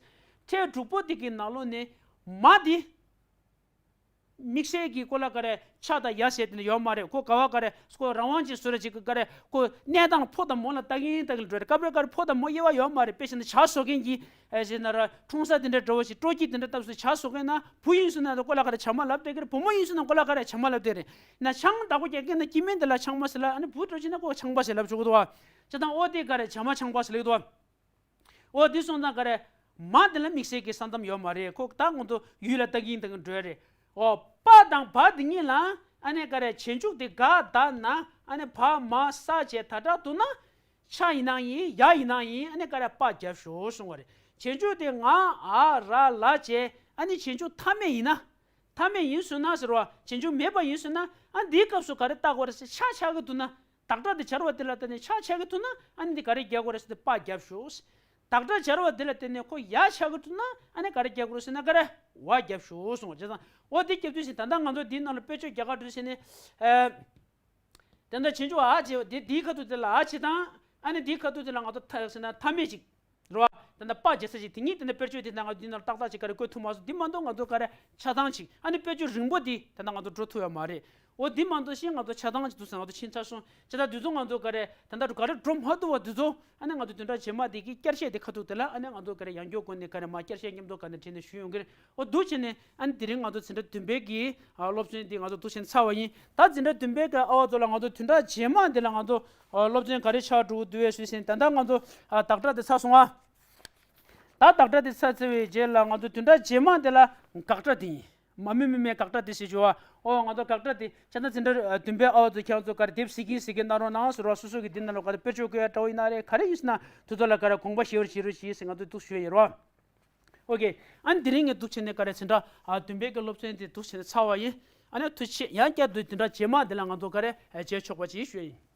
ཕྲད་དྲུག་པོ་དེ་གི་ནང་ལོགས་ནས་མ་དེ། དམིགས་བསལ་གྱི་ཁོ་ལ་ག་རེ་ཆ་དང་ཡ་ཟེར་དེ་འདྲ་ཡོད་མ་རེད། ཁོ་ག་བ་ག་རེ་ཁོ་རང་དབང་ཅན་བཟོ་འདྲ་ཅིག་གི་ག་རེ། ཁོ་གནས་སྟངས་ཕོ་དང་མོ་ལ་ལྟ་གིན་ལྟ་གིན་འགྲོ་རེད། སྐབས་རེ་སྐབས་རེ་ཕོ་དང་མོ་དབྱེ་བ་ཡོད་མ་རེད། དཔེ་བཞག་ན་ཇ་བཟོ་མཁན་གྱི། ཨེ། ཟེར་ན་ར་འཁྲུངས་ས་དེ་འདྲ་འདྲ་བོ་ཞིག་སྤྲོ་སྐྱིད་དེ་འདྲ་བཏབ་སོང་། ཇ་བཟོ་མཁན་ན་བུ་ཡིན་སོང་ན་ཁོ་ལ་ག་རེ་ཇ་མ་ལབ་བསྡད་ཀྱི་རེད། བུ་མོ་ཡིན་སོང་ན་ཁོ་ལ་ག་རེ་ཇ་མ་ལབ་བསྡད་རེད། ན་ཆང་བདག་པོ་རྒྱག་མཁན་ན་སྐྱེ་དམན་དེ་ལ་ཆང་མ་ཟེར་ལབ། ཨ་ནི་བུ་འགྲོ་ཕྱིན་ན་ཁོ་ཆང་པ་ཟེར་ལབ་ཆོག་གི་འདུག་བ། བྱས་ཙང་ཨོ་དེ་ག་རེ་ཇ་མ་ཆང་པ་ཟེར་ལབ་ཀྱི་འདུག་བ། འོ་འདི་སོང་ཙང་ག་རེ། མ་འདི་ལ་དམིགས་བསལ་གྱི་ས་མཚམས་ཡོད་མ་རེད། ཁོ་ད་ང་ཚོ་ཡུལ་ལ་ལྟ་གིན་ལྟ་གིན་འགྲོ་ཡ་རེད། འོ། པ་དང་བ་འདི་གཉིས་ལ་ཨ་ནི་ག་རེ། རྗེས་འཇུག་དེ་ག་ད་ན། ཨ་ནི་བ་མ་ས་བྱས་ད་དྲག་འདུག་ན། ཆ་ཡིན་ན་ཡིན། ཡ་ཡིན་ན་ཡིན། ཨ་ནི་ག་རེ། པ་རྒྱབ་ཤོག་གསུང་བ་རེད། རྗེས་འཇུག་དེ་ང་། འ། ར། ལ་བྱས། ཨ་ནི་རྗེས་འཇུག་མཐའ་མེད་ཡིན་ན། མཐའ་མེད་ཡིན་སོང་ན་ཟེར་བ། རྗེས་འཇུག་མེད་པ་ཡིན་སོང་ན། ཨ། འདིའི་སྐབས་སུ་ག་རེ་བཏགས་དགོས་རེད་ཟེར། ཆ་ཆགས་ཀྱི་འདུག་ན། བདག་སྒྲ་དེ་སྦྱར་བ་དེ་ལ་བརྟེན་ནས་ཆ་ཆགས་ཀྱི་འདུག་ན། ཨ་ནི་འདི་ག་རེ་རྒྱག་དགོས་རེད་ཟེར་ཏེ་པ་རྒྱབ་ཤོག། བདག་སྒྲ་སྦྱར་བ་དེ་ལ་བརྟེན་ནས་ཁོ་ཡ་ཆགས་ཀྱི་འདུག་ན། ཨ་ནི་ག་རེ་རྒྱག་དགོས་རེད་ཟེར་ན། ག་རེ། བ་རྒྱབ་ཤོག་གསུངས་པ། བྱས་ཙང་འོ་འདི་རྒྱབ་དུས་ཟིན། ད་ལྟ་ང་ཚོ་འདིའི་ནང་ལ་དཔེ་བརྗོད་རྒྱག་ག་འགྲོ་ཟེར་ནས། ཨ། དེ་འདྲ་བྱེད་འཇུག་འ་བྱས། འདི་འདིའི་ཁ་ཐུག་དེ་ལ་འ་བྱེད་དང་། ཨ་ནི་འདིའི་ཁ་ཐུག་དེ་ལ་ང་ཚོ་མཐའ་ཟེར་ན་མཐའ་མེད་ཅིག། རེད་བ། དེ་འདྲ་པ་བྱེད་ས་ཅིག། དེ་གཉིས་དེ་འདྲ་དཔེར་བརྗོད་དེ་འདྲ་ང་འདི་ནང་ཏག་ཏག་ཅིག་ག་རེ་བཀོད་ཐུབ་མ་སོང་། འདི་མ་གཏོགས་ང་ཚོ་ག་རེ་ཆ་ཚང་ཅིག། ཨ་ནི་དཔེར་བརྗོད་རིང་པོ་འདི་དེ་འདྲ་ང་ཚོ་འགྲོ་ཐུབ་ཡ་མ་རེད། འོ་འདི་མ་གཏོགས་ཤིག་ང་ཚོ་ཆ་ཚང་ཅིག་འདུག་ཟེར་ང་ཚོ་ཕྱིན་ཚར་སོང་། བྱས་ཙང་འདི་ཚོ་ང་ཚོ་ག་རེ་དེ་འདྲ་ག་རེ་འགྲོ་མ་ཐུབ་པ་འདི་ཚོ། ཨ་ནི་ང་ཚོ་བདུན་ཕྲག་རྗེས་མ་འདི་གི་བསྐྱར་བཤད་དེ་ཁ་ཐུག་དེ་ལ། ཨ་ནི་ང་ཚོ་ག་རེ་ཡང་བསྐྱར་སྐོར་ནས་ག་རེ་མར་བསྐྱར་བཤད་མཉམ་དུ་ག་ནས་བྲིས་ནས་ཞུ་ཡོང་གི་རེད། འོ་འདུག་བྱས་ནས། ཨ་ནི་དེ་རིང་ང་ཚོ་འཛིན་གྲྭ་བདུན་པའི་གི། ཨ། སློབ་ཚན་འདི་ང་ཚོ་འདུག་བྱས་ནས་ཚར་བ་ཡིན། ད་འཛིན་གྲྭ་བདུན་པའི་གི་ཨ་བ་ཚོ་ལ་ང་ཚོ་བདུན་ཕྲག་རྗེས་མ་འདི་ལ་ང་ཚོ། ཨ། སློབ་ཚན་ག་རེ་ཆགས་འགྲོ་གི་འདུག་བས་ཞུས་ཟིན། ད་ལྟ་ང་ཚོ། ཨ། བདག་སྒྲ་དེ་ཚར་སོང་ཨ། ད་བདག་སྒྲ་དེ་ཚར་ཚར་བའི་རྗེས་ལ་ང་ཚོ་བདུན་ཕྲག་རྗེས་མ་འདི་ལ་དགག་སྒྲ་དེ་ཡིན། མ་མི་མི་མེད་དགག་སྒྲ་དེ་ཟེར་རྒྱུ་བ། ཨོ། ང་ཚོ་དགག་སྒྲ་དེ་བྱས་ན། འཛིན་གྲྭ་བདུན་པའི་ཨ་བ་ཚོ་ཁྱེད་ཚོ་ག་རེ་དེབ་གཟིགས་ཀྱིན་གཟིགས་ཀྱིན་གནང་རོགས་གནང་ཟེར་བ། སོ་སོ་གི་འདི་ནང་ལ་ག་རེ་དཔེར་བརྗོད་བཀོད་ཡ་འདྲ་བོ་ཡིན་ན་རེད། ག་རེ་ཡིན་ཟེར་ན་དེ་ཚོ་ལ་ག་རེ་དགོངས་པ་བཞེས་རོགས་བྱེད་རོགས་བྱེད་ཟེར་ང་ཚོས་འདུག་ཞུ་ཡ་ཡིན་རོགས། ཨོ་ཁེ། ཨ་ནི་དེ་རིང་ངས་འདུག་བྱས་ནས་ག་རེ་འཛིན་གྲྭ་ཨ་བདུན་པའི་གི་སློབ་ཚན་དེ་འདུག་བྱས་ནས་ཚར་བ་ཡིན། ཨ་ནི་ཐུགས་རྗེ་ཆེ། ཡང་བསྐྱར་དུ་བདུན་ཕྲག་རྗེས་མ་འདི་ལ་ང་ཚོ་ག་རེ་ཨ་མཇལ་ཆོག་པ་ཅིག་ཞུ་ཡ་ཡིན།